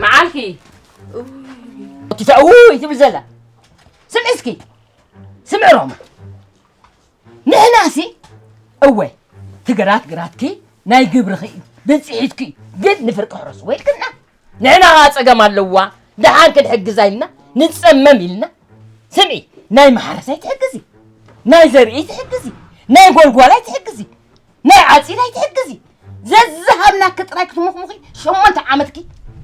መዓልኪ። እቲ ሰ-፣ ውይ ትብል ዘላ። ስምዒ እስኪ። ስምዒ ሮማ። ንሕናሲ፣ እወ፣ ትግራት ግራትኪ ናይ ግብርኺ እዩ፣ ብጽሒትኪ እዩ። ግን ንፍርቂ ሕረስዎ ኢልክና። ንሕና ኸኣ ጸገም ኣለዋ፣ ደሓን ክንሕግዛ ኢልና፣ ንጸመም ኢልና። ስምዒ፣ ናይ ማሕረስ ኣይትሕግዚ፣ ናይ ዘርኢ ኣይትሕግዚ፣ ናይ ጎልጓል ኣይትሕግዚ፣ ናይ ዓጺድ ኣይትሕግዚ። ዘዝሃብናኪ ጥራይ ክትሙኽሙኺ ሸሞንተ ዓመትኪ።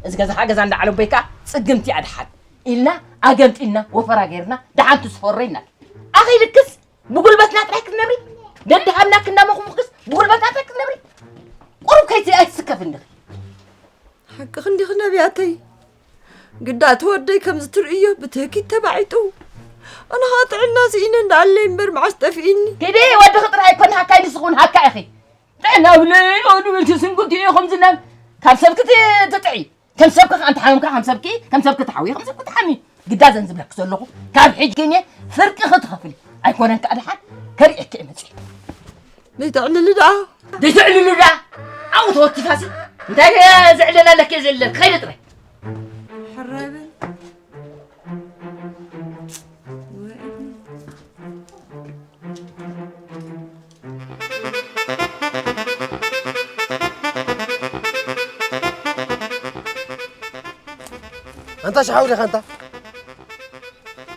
እዚ ገዛ ኸኣ ገዛ እንዳ ዓለቦይ ከኣ ጽግምቲ እያ ደሓን ኢልና ኣገምጢልና ወፈራ ጌርና ደሓን ትስፈሮ ኢልና። ኣኺ ልክስ ብጉልበትና ጥራይ ክትነብሪ፣ ደድሃብናኪ እንዳመኹሙኽክስ ብጉልበትና ጥራይ ክትነብሪ። ቁሩብ ከይቲ ኣይትስከፍ እንዲኺ። ሓቅኺ እንዲኺ ነብያተይ። ግዳ እቲ ወደይ ከምዚ ትርእዮ ብትህኪት ተባዒጡ። ኣነ ኸኣ ጥዕና ስኢነ እንዳኣለይ እምበር መዓስ ጠፊእኒ። ኪዲ ወድኺ ጥራይ ኣይኮን ሃካይ ንስኺ እውን ሃካ ኢኺ። ጥዕና ብለይ ወዱ ብልቲ ስንኩቲ ኢኹም ዝናብ ካብ ሰብኪ ት-፣ ትጥዒ። ከም ሰብኪ ከኣ እንተሓመምካ ከም ሰብኪ፣ ከም ሰብኪ ትሓዊ፣ ከም ሰብኪ ትሓሚ። ግዳ ዘን ዝብለኪ ዘለኹ፣ ካብ ሕጂ ከይነ ፍርቂ ክትኸፍሊ። ኣይኮነን ከኣ ደሓን ከርእየኪ እየ መጺኤ። ዘይተዕልሊ ደኣ። ዘይተዕልሉ ደኣ። ኣብኡ ተወቲፋሲ። እንታይ ዘዕለል ኣለኪ የለን። ከይደ ጥራይ። ሕራይ በል። ኣንታ ሸሓው ዲኻ ኣንታ?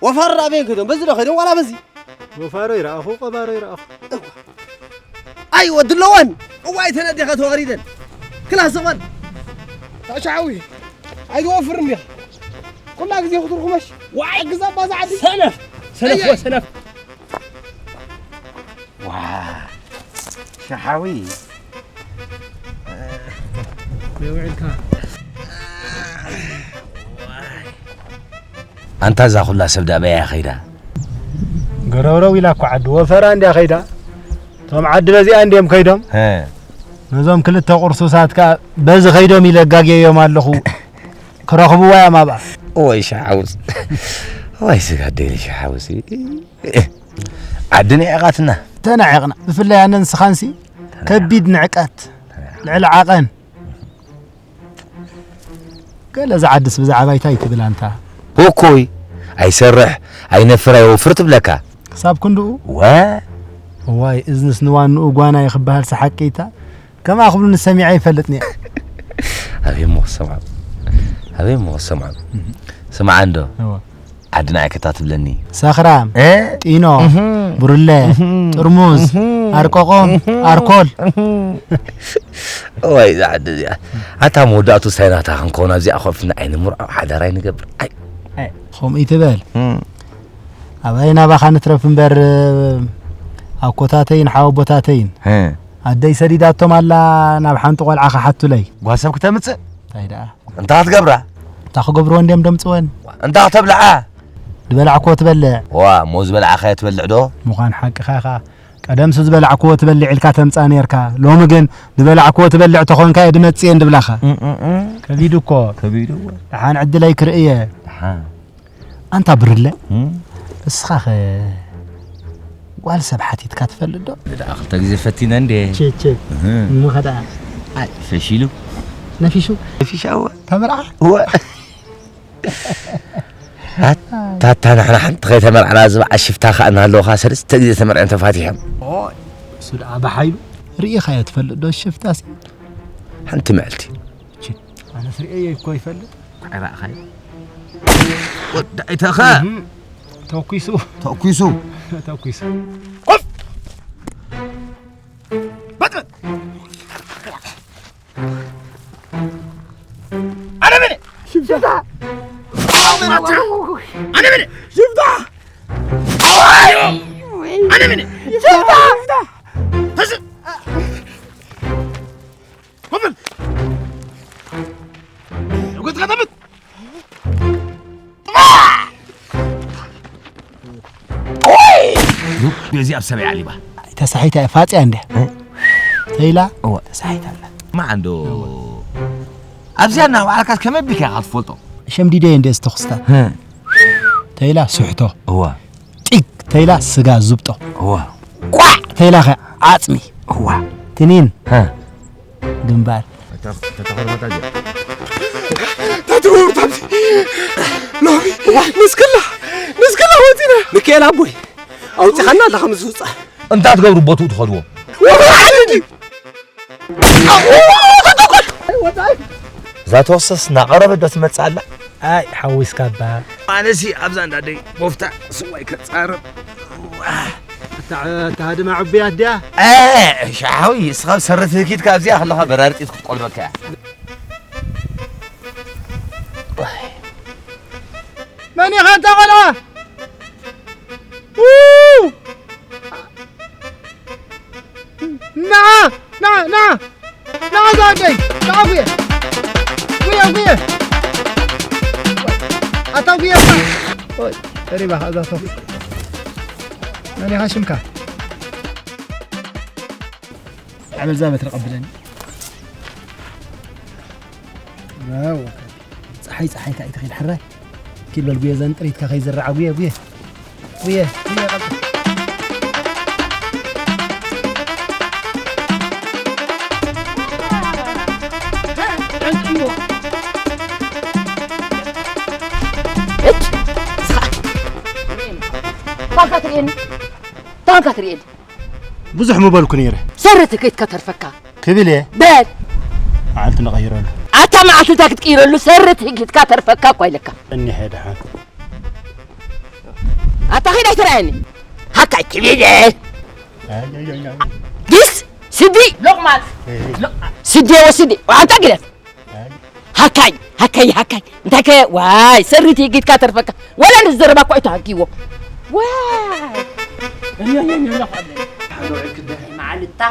ወፋር ኣበየን ከይዶም? በዚ ዶ ከይዶም ዋላ በዚ? ወፋሮ ይረኣኹ፣ ቀባሮ ይረኣኹ። ኣይ ወዲ ኣለወን። እዋይ ተነዲኻ ተዋሪደን። ክላስ ዘመን። ታሻዊ። ኣይትወፍርን ዲኻ? ኩላ ግዜ ክትርኹመሽ። ዋይ ግዛ ባዛ ዓዲ። ሰነፍ። ሰነፍ ኣይ፣ ኣይ። ወሰነፍ። ዋ፣ ሸሓዊ። ይውዕልካ። ኣንታ እዛ ኩላ ሰብ ዳበያ ከይዳ? ገረውረው ኢላ እኮ ዓዲ ወፈራ እንድያ ከይዳ። እቶም ዓዲ በዚኣ እንድዮም ከይዶም። ሀ። ነዞም ክልተ ቁርሱሳት ከኣ በዚ ከይዶም ኢለ ኣጋግየዮም ኣለኹ። ክረኽብዋ እዮም ኣብኣ። ወይ ሸሓውስ። ወይ ስጋ ደሊ ሸሓውስ። ዓዲ ንዒቓትና። ተናዒቕና። ብፍላይ ኣነ ንስኻንሲ ከቢድ ንዕቀት፣ ልዕሊ ዓቐን። ገለ እዛ ዓድስ ብዛዕባ እንታይ ትብል ኣንታ? እኮይ፣ ኣይሰርሕ፣ ኣይነፍር፣ ኣይወፍር ትብለካ። ክሳብ ክንድኡ? ወ- እዋይ፣ እዝንስ ንዋንኡ ጓና እዩ ክበሃልሲ ሓቂ እታ? ከምኣ ክብሉኒ ሰሚዐ ኣይፈልጥን እየ። ኣበይ እሞ ክሰምዖም? ኣበይ እሞ ክሰምዖም? እህ። ስምዓ እንዶ። እወ። ዓድና ኣይከታ ትብለኒ። ሰኽራም፣ እ? ጢኖ፣ እህ። ብሩለ፣ እህ። ጥርሙዝ፣ እህ። ኣርቆቆም፣ እህ። ኣርኮል። እህ። እዋይ፣ እዛ ዓዲ እዚኣ። ኣታ መወዳእቱ ሳይናታ ክንከውን ኣብዚኣ ኮፍ ኢልና ኣይንምርዖ፣ ሓዳር ኣይንገብር። ኣይ። ኣይ፣ ከምኡ ይትበል። እም። ኣባይ ናባኻ ንትረፍ እምበር፣ ኣኮታተይን ሓወቦታተይን። እ። ኣደይ ሰዲዳቶም ኣላ ናብ ሓንቲ ቆልዓ ክሓቱለይ። ጓል ሰብ ክተምጽእ? እንታይ ደኣ? እንታይ ክትገብራ? እንታይ ክገብርወን ድዮም ደምጽወን? እንታይ ክተብልዓ? ዝበላዕክዎ ትበልዕ። ዋ፣ እሞ ዝበላዕካዮ ትበልዕ ዶ? ምዃን ሓቅኻ ኢኻ። ቀደምሲ ዝበላዕክዎ ትበልዕ ኢልካ ተምጽኣ ነይርካ። ሎሚ ግን ዝበላዕክዎ ትበልዕ ተኾንካ እየ ድመጽእ እየ እንድብላኻ። እም፣ እም፣ እም። ከቢዱ እኮ። ከቢዱ እኮ። ደሓን ዕድለይ ክርእየ። ደሓን። ኣንታ ብርለ፣ እም? እስኻኸ ጓል ሰብ ሓቲትካ ትፈልጥ ዶ? ደኣ ክልተ ግዜ ፈቲነ እንዴ? ቼ፣ ቼ። እህ። እሞ ኸ ደኣ? ኣይ፣ ፈሺሉ። ነፊሹ? ነፊሻ፣ እወ። ተመርዓ? እወ። ኣት-፣ ታታ ንሕና ሓንቲ ከይተመርዓና ዝብዓ ሽፍታ ከኣ እናሃለውኻ ሰለስተ ግዜ ተመርዕዮም ተፋቲሖም። ኦይ፣ እሱ ደኣ ብሓይሉ ርኢኻዮ ትፈልጥ ዶ ሽፍታሲ? ሓንቲ መዓልቲ። ቺ፣ ኣነ ስሪኤዮ እኮ ይፈልጥ። ኣይረኣኻዮ? ወዲ ኣይተኸ። እህም። ተኩሱ። ተኩሱ። ተኩሱ። ቁፍ! በጥበጥ! ኣነ ምን? ሽፍታ! ኣነ ምን? ሽፍታ! ኣነ ምን? ሽፍታ! ተስ-፣ ኮብል! እጎት ከተብት! ጥፋ! ነዚ ኣብ ሰበይ ዓሊባ። ተሳሒታ እያ፣ ፋጽያ እንድያ። እ? ተይላ? እወ። ተሳሒታ ኣላ። ማዓንዶ። ኣብዚኣ እናባዕልካስ ከመይ ኣቢልካ ኢኻ ትፈልጦ? ሸምዲደ እንደ ዝተኹስታት። እ። ተይላ ስሕቶ። እወ። ጢግ ተይላ ስጋ ዝብጦ። እወ። ቋዕ ተይላ ኸ ዓጽሚ። እወ። ትኒን። እ። ግንባር። ተተኸርበታ እዚኣ። ተትውር ተምሲ። ሎሚ ንስክላ፣ ንስክላ ወፂና። ሚካኤል ኣቦይ፣ ኣውፂኻና ኣለኻ ምስ ዝውፃ። እንታይ ትገብሩ ቦትኡ ትኸድዎ? ወብርሃን እንዲ። እዛ ተወሰስ እናቐረበት ዶ ትመጽእ ኣላ? ኣይ፣ ሓዊስካ እባ። ኣነሲ ኣብዛ እንዳ ደይ ቦፍታ ስዋይ ከጻርብ። እታ፣ እታ ሃድማ ዕቡያት ድያ? እ፣ ሻሓዊ፣ እስኻ ሰረት ህኪትካ ኣብዚኣ ከለኻ በራርጢት ክትቆልበካ እያ። መን ኢኻ ኣንታ ቆልዓ? ው! ንዓ! ንዓ! ንዓ! ንዓ እዛ ኣደይ! ንዓ ጉየ! ጉየ! ጉየ! ኣታ ጉየ! ኦይ፣ ተሪባ እዛ ቶፍ። መን ኢኻ ሽምካ? ዓበል እዛ በትሪ ቀብለኒ። ዋው፣ ጸሓይ፣ ጸሓይ ከኣ ኣይትኺድ ሕራይ። ኪድ በል ጉየ፣ ዘን ጥሪትካ ከይዝርዓ ጉየ፣ ጉየ። ጉየ፣ ጉየ፣ ቀልጥፍ። እች፣ እስኻ። ታንካ ትርእየኒ? ታንካ ትርእየኒ? ብዙሕ ምበልኩ ነይረ። ሰረት ከይትከተርፈካ። ክብል እየ። በል። መዓልቲ ንቐይረሉ። ኣታ መዓልቲ እንታይ ክትቅይረሉ? ሰረት ህጊትካ ተርፈካ እኳ ኢለካ። እኒሐ ደሓን። ኣታ ኺድ ኣይትረኣየኒ። ሃካይ ክብል እየ። ኣይ፣ ኣይ፣ ኣይ፣ ኣይ። ዲስ ስዲ። ሎቕማጽ። እህ። ሎ-፣ ስዲ ወስዲ። ኣታ ግደፍ። ኣይ። ሃካይ፣ ሃካይ፣ ሃካይ። እንታይ ከ-፣ ዋይ፣ ሰሪት ህጊትካ ተርፈካ። ወላ ንዝዘረባ እኳ ኣይተሃኪዎ። ዋይ። እዮ፣ እዮ፣ እዮ፣ እዮ፣ እዮ። መዓልታ።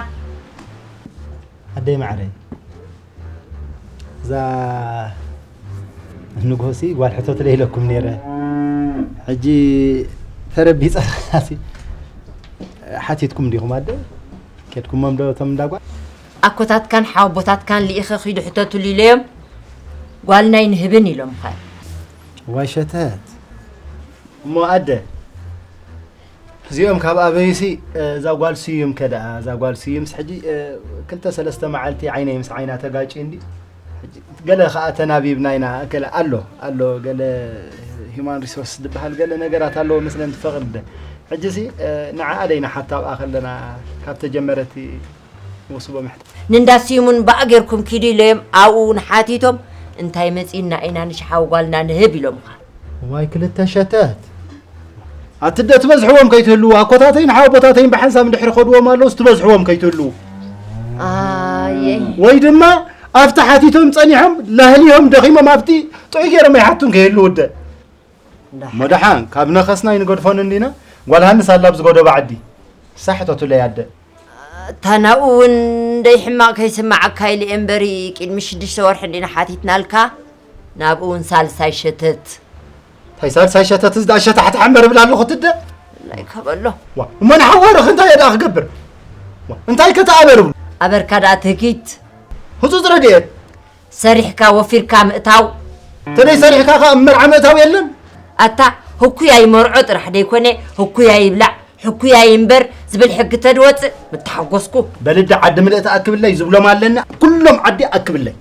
ኣደይ ማዕረይ፣ እዛ ንግሆሲ ጓል ሕቶ ትለይ ኢለኩም ነይረ። ሕጂ ተረቢጸ ኸዓሲ ሓቲትኩም ዲኹም ኣደ? ኬድኩሞም ዶ እቶም እንዳ ጓል? ኣኮታትካን ሓወቦታትካን ልኢኸ ኺዱ ሕተቱሉ ኢለዮም፣ ጓልናይ ንህብን ኢሎምኻ። ዋይ ሸተት። እሞ ኣደ፣ እዚኦም ካብ ኣበዩሲ፣ እ፣ እዛ ጓል ስዩም ከ ደኣ፣ እዛ ጓል ስዩምስ ሕጂ፣ እ፣ ክልተ ሰለስተ መዓልቲ ዓይነይ ምስ ዓይና ተጋጭ እንዲ። ሕጂ ገለ ከኣ ተናቢብና ኢና፣ ገለ ኣሎ፣ ኣሎ፣ ገለ ሂውማን ሪሶርስ ዝበሃል ገለ ነገራት ኣለዎ መስለን ትፈቕድ። ሕጂሲ፣ እ፣ ንዓኣ ደይና ሓታ ኣብኣ ከለና ካብ ተጀመረት ይወስቦ ምሕት። ንእንዳ ስዩምን በኣ ጌርኩም ኪዱ ኢለዮም፣ ኣብኡ እውን ሓቲቶም፣ እንታይ መጺእና ኢና ንሽሓዊ ጓልና ንህብ ኢሎምኻ። እዋይ ክልተ ሸተት። ኣቲ ደ ትበዝሕዎም ከይትህልዉ፣ ኣኮታተይን ሓወቦታተይን ብሓንሳብ እንድሕር ኸድዎም ኣለውስ ትበዝሕዎም ከይትህልዉ። ኣየይ። ወይ ድማ ኣብቲ ሓቲቶም ጸኒሖም፣ ላህሊሆም ደኺሞም ኣብቲ ጥዑይ ገይሮም ኣይሓቱን ከይህልዉ እደ። እንዳ እሞ ደሓን፣ ካብ ነኸስና ኣይንገድፎን እንዲና፣ ጓል ሃንስ ኣላ ኣብ ዝጎደባ ዓዲ። ሳሕተቱለይ ኣደ። እታ ናብኡ እውን ደይ ሕማቕ ከይስምዓካ ኢለ እየ እምበሪ፣ ቅድሚ ሽዱሽተ ወርሒ እንዲና ሓቲትናልካ፣ ናብኡ እውን ሳልሳይ ሸተት። እንታይ ሳልሳይ ሸተት? እዚ ደኣ ሸታሕቲ ሓመር እብል ኣለኹ ትደ? ላይ ከበሎ። ዋ፣ እሞ ንሓዋርኽ እንታይ እየ ደኣ ክገብር? ዋ፣ እንታይ ከተኣበርብሉ? ኣበርካ ደኣ ትህኪት። ህጹጽ ረድኤት። ሰሪሕካ ወፊርካ ምእታው። ተደይ ሰሪሕካ ከኣ ኣብ መርዓ ምእታው የለን? ኣታ ህኩያይ መርዖ ጥራሕ ደይኮነ፣ ህኩያይ ይብላዕ፣ ህኩያይ እምበር ዝብል ሕጊ ተድወጽእ ምተሓጎስኩ። በልዲ ዓዲ ምልእቲ ኣክብለይ ዝብሎም ኣለና፣ ኩሎም ዓዲ ኣክብለይ።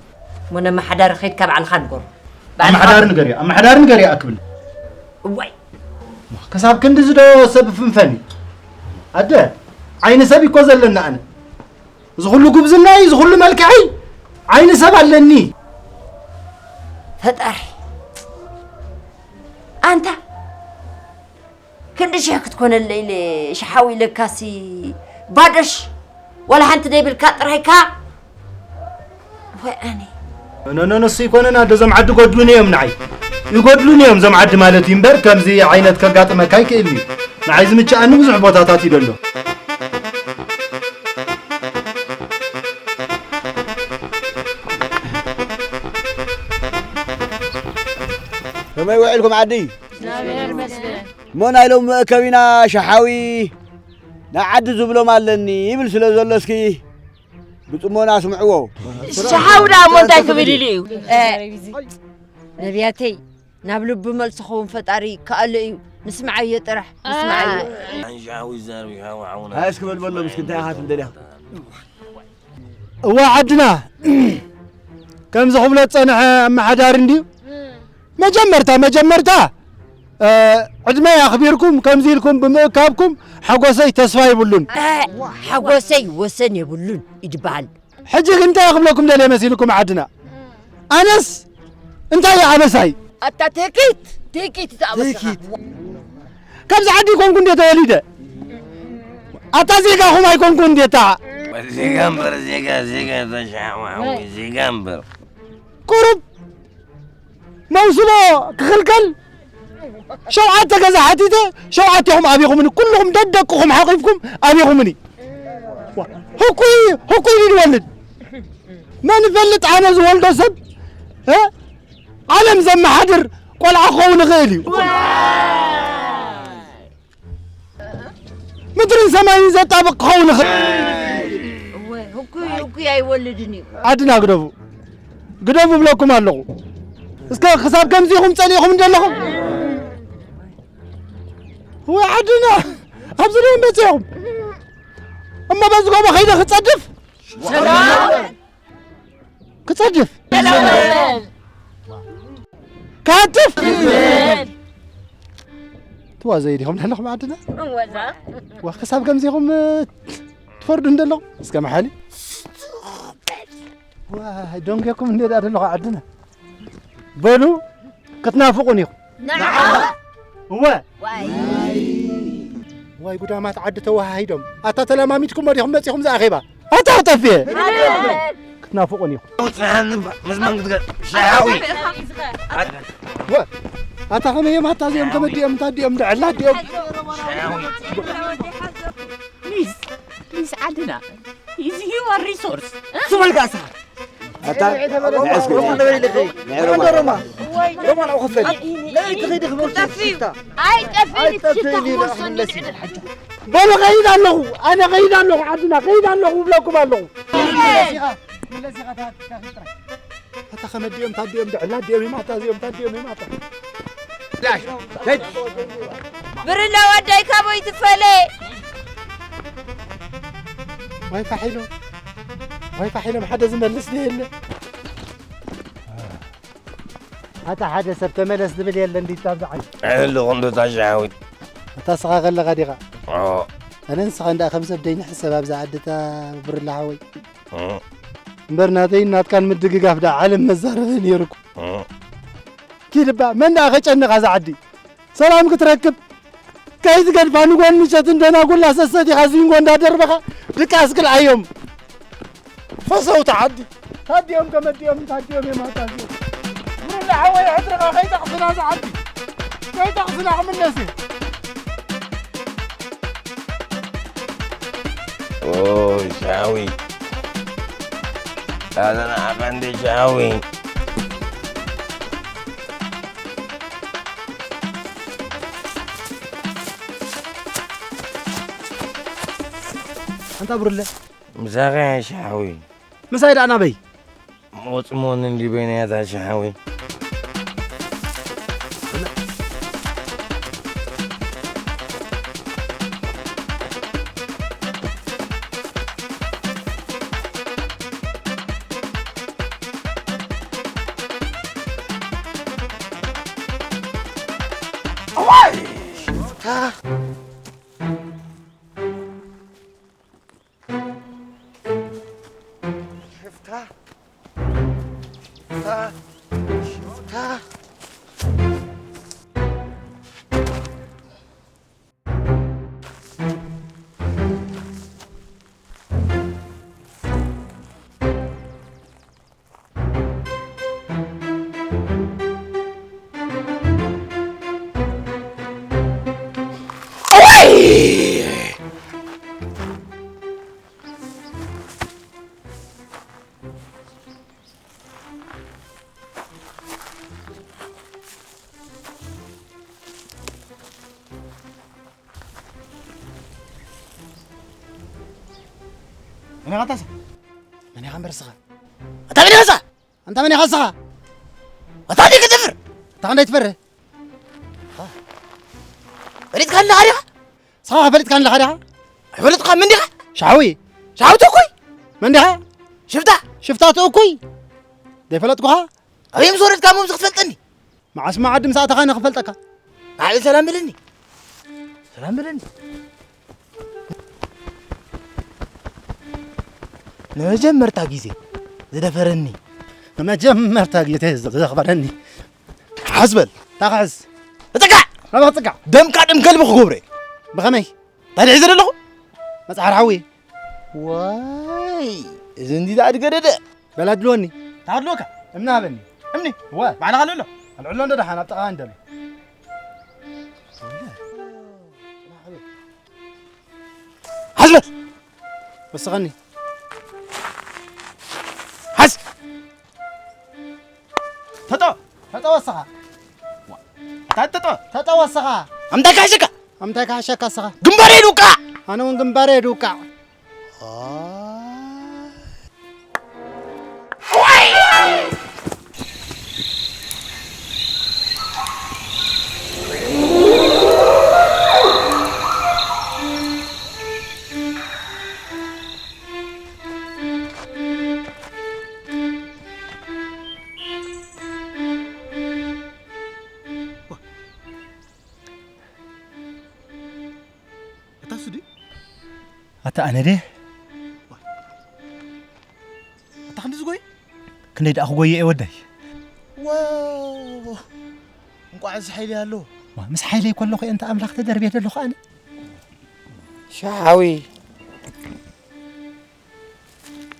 እሞ ነመሓዳሪ ኸይድካ ባዕልኻ ንገሮ። ባዕልኻ ኣመሓዳሪ ንገርዮ፣ ኣመሓዳሪ ንገርዮ ኣክብለይ። እዋይ። ክሳብ ክንድዚ ዶ ሰብ ፍንፈን እዩ? ኣደ፣ ዓይኒ ሰብ እኮ ዘለኒ ኣነ። እዚ ኩሉ ጉብዝናይ፣ እዚ ኩሉ መልክዐይ፣ ዓይኒ ሰብ ኣለኒ። ፈጣሪ። ኣንታ ክንዲ ሽሕ ክትኮነለይ ኢለ ሽሓዊ ኢለካሲ ባዶሽ ዋላ ሓንቲ ደይብልካ ጥራይካ። ወይ ኣነ። ኖ፣ ኖ፣ ኖ፣ ንሱ ይኮነና፣ ዶ ዞም ዓዲ ጎድሉኒ እዮም ንዓይ። ይጎድሉኒ እዮም ዞም ዓዲ ማለት እዩ እምበር፣ ከምዚ ዓይነት ከጋጥመካ ይክእል እዩ። ንዓይ ዝምችኣኒ ብዙሕ ቦታታት እዩ ደሎ። ከመይ ውዒልኩም ዓዲ? እግዚኣብሔር ይመስገን። እሞ ናይ ሎም መእከቢና ሸሓዊ ንዓዲ ዝብሎም ኣለኒ ይብል ስለ ዘሎ እስኪ ብጽሞና ስምዕዎ። ሸሓዊ ደኣ እሞ እንታይ ክብል ኢሉ እዩ? ነቢያተይ ናብ ልቡ መልሲ ኸውን ፈጣሪ ከኣሎ እዩ። ንስምዓዮ ጥራሕ ንስምዓዮ። ኣንሻዊ ዘርቢሖም ሓውና። ሃይ እስኪ በል በሎ ምስኪ እንታይ ኢኻ ትብል ደሊኻ? እዋ ዓድና ከምዚ ክብሎ ዝጸንሐ ኣመሓዳሪ እንድዩ። መጀመርታ መጀመርታ ዕድመይ ኣኽቢርኩም ከምዚ ኢልኩም ብምእካብኩም ሓጎሰይ ተስፋ ይብሉን። ሓጎሰይ ወሰን የብሉን ይድበሃል። ሕጂ ግን እንታይ ክብለኩም ደልየ መሲልኩም ዓድና? ኣነስ እንታይ ኣበሳይ ኣታ ቴኪት ቴኪት ኣበሳኻ። ቴኪት። ካብዚ ዓዲ ይኮንኩ እንዴ ተወሊደ ኣታ ዜጋኹም ኣይኮንኩ እንዴ ታ ዜጋ እምበር ዜጋ ዜጋ ተሻማዊ ዜጋ እምበር ቁሩብ መውስቦ ክኽልከል ሸውዓተ ገዛ ሓቲተ ሸውዓቴኹም ኣቢኹምኒ ኩልኹም ደደቅኹም ሓቂፍኩም ኣቢኹምኒ። ህኩይ ህኩይ ድወልድ መን ይፈልጥ ኣነ ዝወልዶ ሰብ ዓለም ዘመሓድር ቆልዓ ክኸውን ይኽእል እዩ። ምድርን ሰማይን ዘጣብቕ ክኸውን ይኽእል። እወ፣ ህኩይ ህኩይ ኣይወልድን እዩ። ዓድና ግደፉ፣ ግደፉ እብለኩም ኣለኹ። እስከ ክሳብ ከምዚኹም ጸሊእኹም እንደለኹም ወይ ዓድና ኣብዚ ደም በጺኹም እሞ በዚ ጎቦ ከይደ ክጸድፍ ሰላም ክጸድፍ ሰላም ክሃትፍ ትዋ ዘይዲኹም ደለኹም ዓድና እወዛ። ዋ ክሳብ ከምዚኹም ትፈርዱ እንደለኹም እስከ መሓሊ ዋ ደንጌኩም እንደ ደለኹ ዓድና በሉ ክትናፍቁን ኢኹም። እወ ዋይ ጉዳማት ዓዲ ተወሃሂዶም ኣታ ተለማሚድኩም ዲኹም መጺኹም ዝኣኼባ ኣታ ጠፍየ ክትናፍቁን ኢኹም። ውፅዓኒ ምስ መን ክትገ ሻዊ ኣታ ከመይ እዮም ኣታ እዚኦም ከመዲኦም እንታ ዲኦም ደዕላ ዲኦም ሻዊ ፕሊዝ ፕሊዝ ዓድና ኢዚ ሂወር ሪሶርስ ዝበልካ ኣስኻ ኣታ ንዕስኩ ሮማ ነበረ ኢለኸ ንዕሮማ ሮማ ሮማ ንዕኡ ክፈል ለይቲ ኸይዲ ክመርሱ ሽታ ኣይጠፍእን ሽታ ክመርሱ ንድዕድ ሓጃ በሉ ኸይድ ኣለኹ ኣነ ኸይድ ኣለኹ ዓድና ኸይድ ኣለኹ እብለኩም ኣለኹ ኣታ ከመዲኦም ታዲኦም ድዕላ ዲኦም ይማታ እዚኦም ታዲኦም ይማታ ብርለ ወደይ ካበይ ትፈለ ዋይ ፋሒሎም ዋይ ፋሒሎም ሓደ ዝመልስ ዶ የለ ኣታ ሓደ ሰብ ተመለስ ዝብል የለ እንዲ ጣብዛ ዓይ እህሊ ኹንዶ ታሻዊ ኣታ ስኻ ከለኻ ዲኻ ኣነ ንስኻ እንዳ ከም ሰብ ደይንሕሰብ ኣብዛ ዓድታ ብርላ ሓወይ እምበር ናተይን ናትካን ምድግጋፍ ዳ ዓለም መዛረበ ነይሩ እኮ ኪድ እባ መን ደኣ ከጨንቓ እዛ ዓዲ ሰላም ክትረክብ ከይትገድፋ ንጎኒ ሸት እንደናጉላ ሰሰቲኻ ዚንጎ እንዳደርበኻ ድቃስ ክልኣዮም ፈሰውቲ ዓዲ ታዲኦም ከመዲኦም ታዲኦም እዮም ኣታዚኦም ምንላ ሓወይ ሕድርኻ ከይጠቕስና እዛ ዓዲ ከይጠቕስና ክምለስ እዩ ሻዊ ኣዘና ኣቐንዲ ሻዊ ኣንታ ብርለ ምሳኸ ሻዊ ምሳይ ደኣ ናበይ ወጽሞን እንዲበይናያታ ሻዊ ሽፍታ ሽፍታ ሽፍታ መን ኢኻ ኣንታሰ? መን ኢኻ እምበር እስኻ? ኣታ መን ኢኻ እስኻ? ኣንታ መን ኢኻ እስኻ? ኣታ ደይ ክትፍር? ኣታ ክንደይ ትፈርህ? ፈሊጥካ ኣለኻ ዲኻ? ንስኻ ፈሊጥካ ኣለኻ ዲኻ? ኣይፈለጥካ። መን ዲኻ? ሻዊ። ሻዊ ትእኩይ። መን ዲኻ? ሽፍታ። ሽፍታ ትእኩይ። ዘይፈለጥኩኻ? ኣበይ ምስ ወረድካ እሞ ምስ ክትፈልጠኒ? መዓስ መዓዲ ምስ ኣተኻ ንኽፈልጠካ? ንዓይ ሰላም በለኒ። ሰላም በለኒ። ንመጀመርታ ግዜ ዝደፈረኒ። ንመጀመርታ ግዜ ዘኽበረኒ። ሓዝ በል። ታኽዕዝ። እጽጋዕ! ናብኻ ጽጋዕ። ደምካ ደም ከልቢ ክገብሮ እየ። ብኸመይ? ታዲያ ሒዘ ዘለኹ? መጽሓር ሓዊ። ዋይ፣ እዚ እንዲ ዝኣድገደደ። በል ኣድልወኒ። ታድልወካ? እምኒ ሃበኒ። እምኒ? እወ። ባዕልኻ ኣሎ ኣሎ? ኣልዕሎ እንዶ ደሓን ኣብ ጥቓ እንደሎ። ሓዝ በል። ወስኸኒ። ሓዝ። ተጦ! ተጦ ወስኻ። ዋ፣ ኣታ ተጦ! ተጦ ወስኻ። ኣምታ ካሸካ! ኣምታ ካሸካ ስኻ። ግንባሬ ዱቃ! ኣነ እውን ግንባሬ ዱቃ። ኣታ ሱዲ? ኣታ ኣነ ደ? ኣታ ክንዲ ዝጎይ? ክንደይ ደኣ ክጎየ እየ ወደይ? ዋ፣ እንቋዕ እዚ ሓይሊ ኣሎ። ዋ፣ ምስ ሓይለይ ከለኹ እየ እንተ ኣምላኽ ተደርብየ ዘለኹ ኣነ። ሻሓዊ።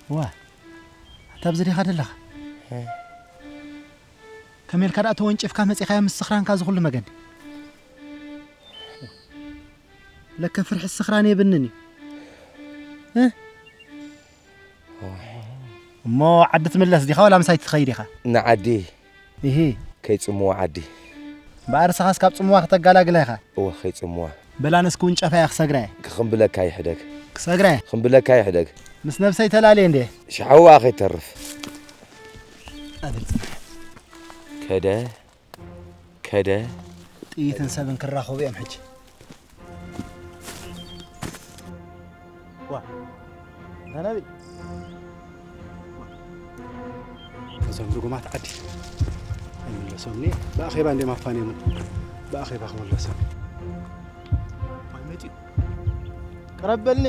ዋ፣ ኣታ ኣብዚ ዲኻ ዘለኻ? እ። ከመይ ኢልካ ደኣ ተወንጭፍካ መጺኻዮ ምስ ስኽራንካ እዚ ኩሉ መገዲ? ለከ ፍርሒ ስኽራን የብንን እዩ። እ? እሞ ዓዲ ትምለስ ዲኻ ወላ ምሳይ ትኸይድ ኢኻ? ንዓዲ እሂ። ከይጽምዋ ዓዲ። እምበኣር ንስኻስ ካብ ጽምዋ ከተጋላግላ ኢኻ? እወ፣ ከይጽምዋ። በላ ነስ ክውንጨፋ እያ ክሰግራ እየ። ክኽምብለካ ይሕደግ። ክሰግራ እየ። ክኽምብለካ ይሕደግ። ምስ ነብሰይ ተላልየ እንድየ። ሸሓዋ ከይተርፍ። ኣብል ጽናሕ። ከደ፣ ከደ። ጥይትን ሰብን ክራኸቡ እዮም ሕጂ። ዋ፣ እንታ ናበይ? እዞም ርጉማት ዓዲ ኣይምለሶምን እየ። ብኣኼባ እንድዮም ኣፋንዮምን። ብኣኼባ ክምለሶም። ዋይ፣ መጺኡ። ቅረብ በልኒ።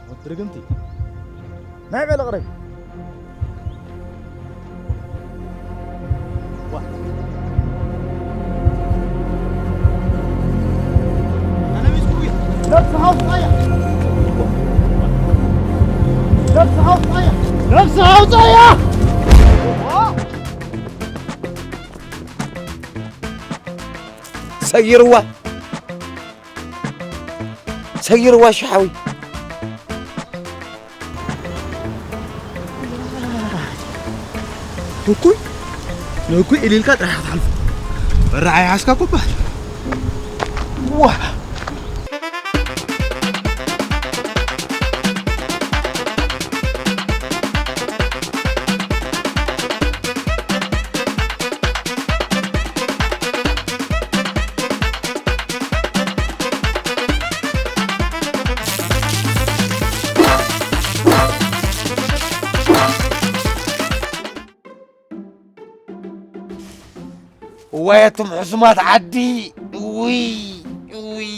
ወዲ ርግምቲ። ናይ በል ቅረብ። ዋ። ነብስኻ ኣውጽኣያ። ነብስኻ ኣውጽኣያ። ነብስኻ ኣውጽኣያ። ሰይርዋ። ሰይርዋ ሸሓዊ። ንኩይ፣ ንኩይ ኢሊልካ ጥራሕ ክትሓልፎ። በራዕ ይሓዝካ እኮ በሃል። ዋ። እዋይ ኣቱም ሕሱማት ዓዲ። ውይ፣ ውይ።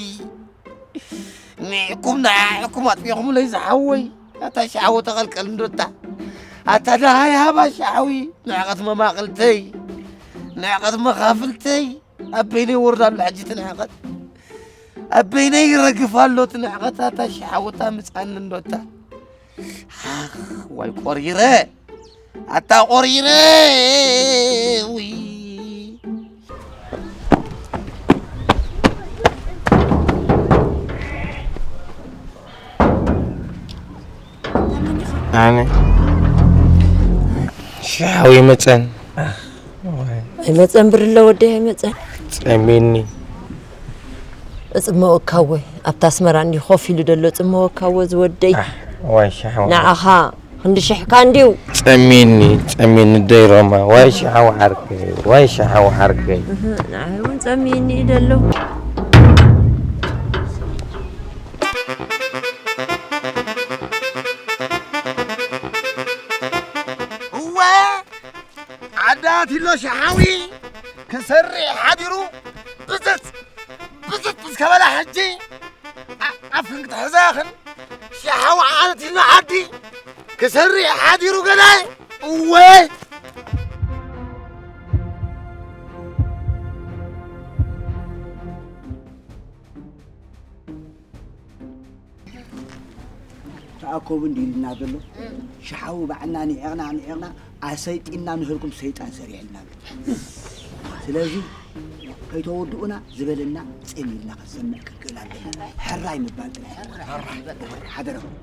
ንዕኩም ንዓዕኩም ኣጥፊኹምለይ ዝሓወይ። ኣታ ሻወ ተቐልቀል እንዶታ። ኣታ ደሃይ ሃባ ሻዊ። ንዕቐት መማቕልተይ። ንዕቐት መኻፍልተይ። ኣብ በይነይ ይወርድ ኣሎ ሕጂ እቲ ንዕቐት። ኣብ በይነይ ይረግፍ ኣሎ እቲ ንዕቐት። ኣታ ሻወታ ምጻኒ እንዶታ። ኣኽ፣ ዋይ ቆሪረ። ኣታ ቆሪረ። ውይ። ኣነ ሻዊ መጸን። ኣይመጸን ብርለ ወደይ ኣይመጸን። ጸሚኒ። እጽመወካ እወ፣ ኣብታ ኣስመራ እንዲዩ ኮፍ ኢሉ ደሎ እጽመወካ እወ ዝወደይ። ኣሕ፣ ዋይ ሻሓዋ። ንዓኻ ክንዲ ሽሕካ እንዲዩ። ጸሚኒ፣ ጸሚኒ ደይሮማ፣ ዋይ ሻሓዋ ዓርከይ፣ ዋይ ሻሓዋ ዓርከይ። እህ፣ ንዓይ እውን ጸሚኒ እዩ ደሎ። እወ ዓዳት ኢሎ ሸሓዊ ክሰርዕ ሓዲሩ ብዝት ብዝት ምስ ከበላ ሕጂ ኣ- ኣፍክን ክትሕዛኽን ሸሓዊ ዓዳት ኢሎ ዓዲ ክሰርዕ ሓዲሩ ገለ እወ ተኣከቡ እንዲ ኢልና ዘሎ ሸሓዊ ባዕልና ንዒቕና ንዒቕና ኣሰይጢንና ምህርኩም ሰይጣን ሰሪዕልና ኣሎ። ስለዚ ከይተወድኡና ዝበለና ጼም ኢልና ክንሰምዕ ክንክእል ኣለና። ሕራይ ምባል ጥራሕ እዩ። ሓደረኹም።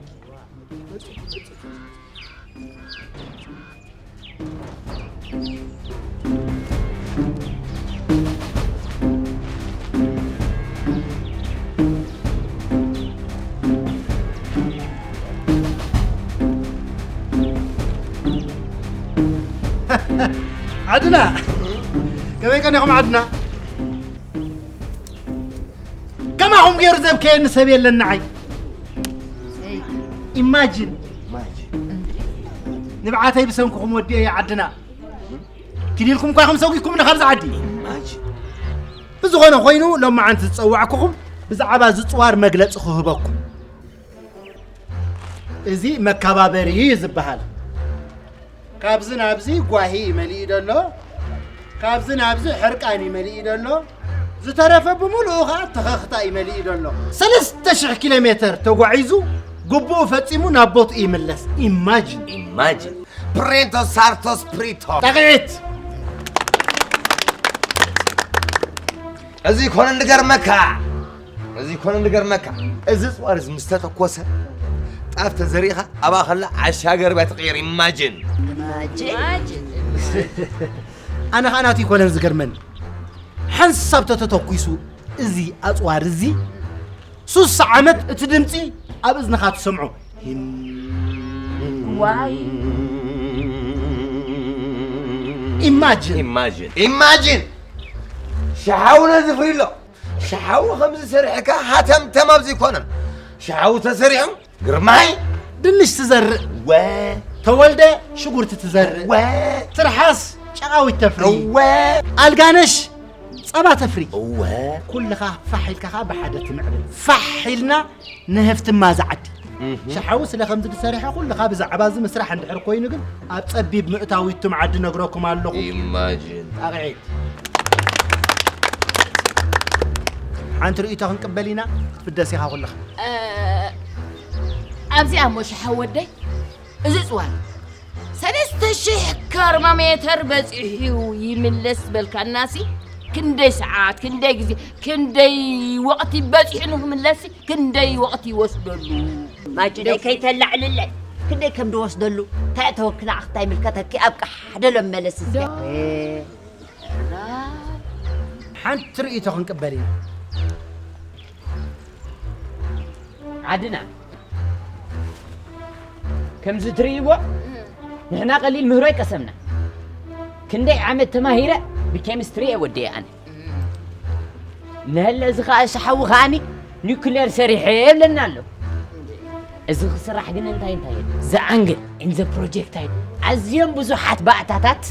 ዓድና ከመይ ቀኒኹም ዓድና? ከማኹም ገይሩ ዘብከየኒ ሰብ የለን ንዓይ። ኢማጂን ንብዓተይ ብሰንክኹም ወዲኤ ዓድና። ኪዲልኩም እኳ ኢኹም ሰጒግኩምኒ ካብዚ ዓዲ። ብዝኾነ ኮይኑ ሎማዓንቲ ዝጸዋዕኩኹም ብዛዕባ ዝጽዋር መግለጺ ክህበኩም። እዚ መከባበሪ እዩ ዝበሃል። ካብዚ ናብዚ ጓሂ እዩ መሊኡ ደሎ፣ ካብዚ ናብዚ ሕርቃን እዩ መሊኡ ደሎ፣ ዝተረፈ ብምሉኡ ኸዓ ተኸኽታ እዩ መሊኡ ደሎ። ሰለስተ ሽሕ ኪሎ ሜተር ተጓዒዙ ግቡኡ ፈጺሙ ናብ ቦትኡ ይምለስ። ኢማጂን። ኢማጂን ፕሬንቶ ሳርቶስ ፕሪቶ ጣቕዒት። እዚ ኮነ ንገርመካ እዚ ኮነ ንገርመካ እዚ ፅዋር እዚ ምስ ተተኮሰ ጣፍ ተዘሪእኻ ኣብኣ ከላ ዓሻ ገርብያ ትቕየር ኢማጅን ኣነ ከዓ ናቱ ይኮነን ዝገርመኒ ሓንሳብ ተተተኩሱ እዚ ኣፅዋር እዚ ሱሳ ዓመት እቲ ድምፂ ኣብ እዝንኻ ትሰምዖ ዋይ ኢማጅን ኢማጅን ኢማጅን ሸሓው ነዚ ፍሪሎ ሸሓው ከምዚ ሰሪሕካ ሃተምተም ኣብዚ ይኮነን ሸሓው ተሰሪሑ ግርማይ ድንሽ ትዘርእ ወ ተወልደ ሽጉርቲ ትዘርእ ወ ትርሓስ ጨቓዊት ተፍሪ ወ ኣልጋነሽ ጸባ ተፍሪ እወ ኩልኻ ፋሕ ኢልካ ኸዓ ብሓደ ትምዕብል ፋሕ ኢልና ንህፍትማ ዝዓዲ ሸሓዊ ስለ ከምዚ ዝሰሪሐ ኩልኻ ብዛዕባ እዚ ምስራሕ እንድሕር ኮይኑ ግን ኣብ ጸቢብ ምእታዊቱም ዓዲ ነግረኩም ኣለኹ ኢማጅን ጣቕዒት ሓንቲ ርእይቶ ክንቅበል ኢና ክትፍደስ ኢኻ ኩልኻ ኣብዚኣ እሞ ሸሓዊ ወደይ እዚ ፅዋር ሰለስተ ሽሕ ካርማ ሜተር በፂሑ ይምለስ በልካናሲ ክንደይ ሰዓት ክንደይ ግዜ ክንደይ ወቕቲ በፂሑ ንክምለስሲ ክንደይ ወቕቲ ይወስደሉ ማጅነይ ከይተላዕልለይ ክንደይ ከም ድወስደሉ እንታይ እተወክና ኣኽታይ ምልከተኪ ኣብ ቃሕ ደሎ መለስ እዚኣ ሓንቲ ርእይቶ ክንቅበል ኢና ዓድና ከምዚ ትርእይዎ ንሕና ቀሊል ምህሮ ይቀሰምና ክንደይ ዓመት ተማሂረ ብኬሚስትሪ እየ ወደየ ኣነ ነለ እዚ ከዓ ሸሓዊ ከዓኒ ኒኩሌር ሰሪሐ የብለና ኣሎ እዚ ክስራሕ ግን እንታይ እንታይ the angle in the projectile ኣዝዮም ብዙሓት ባእታታት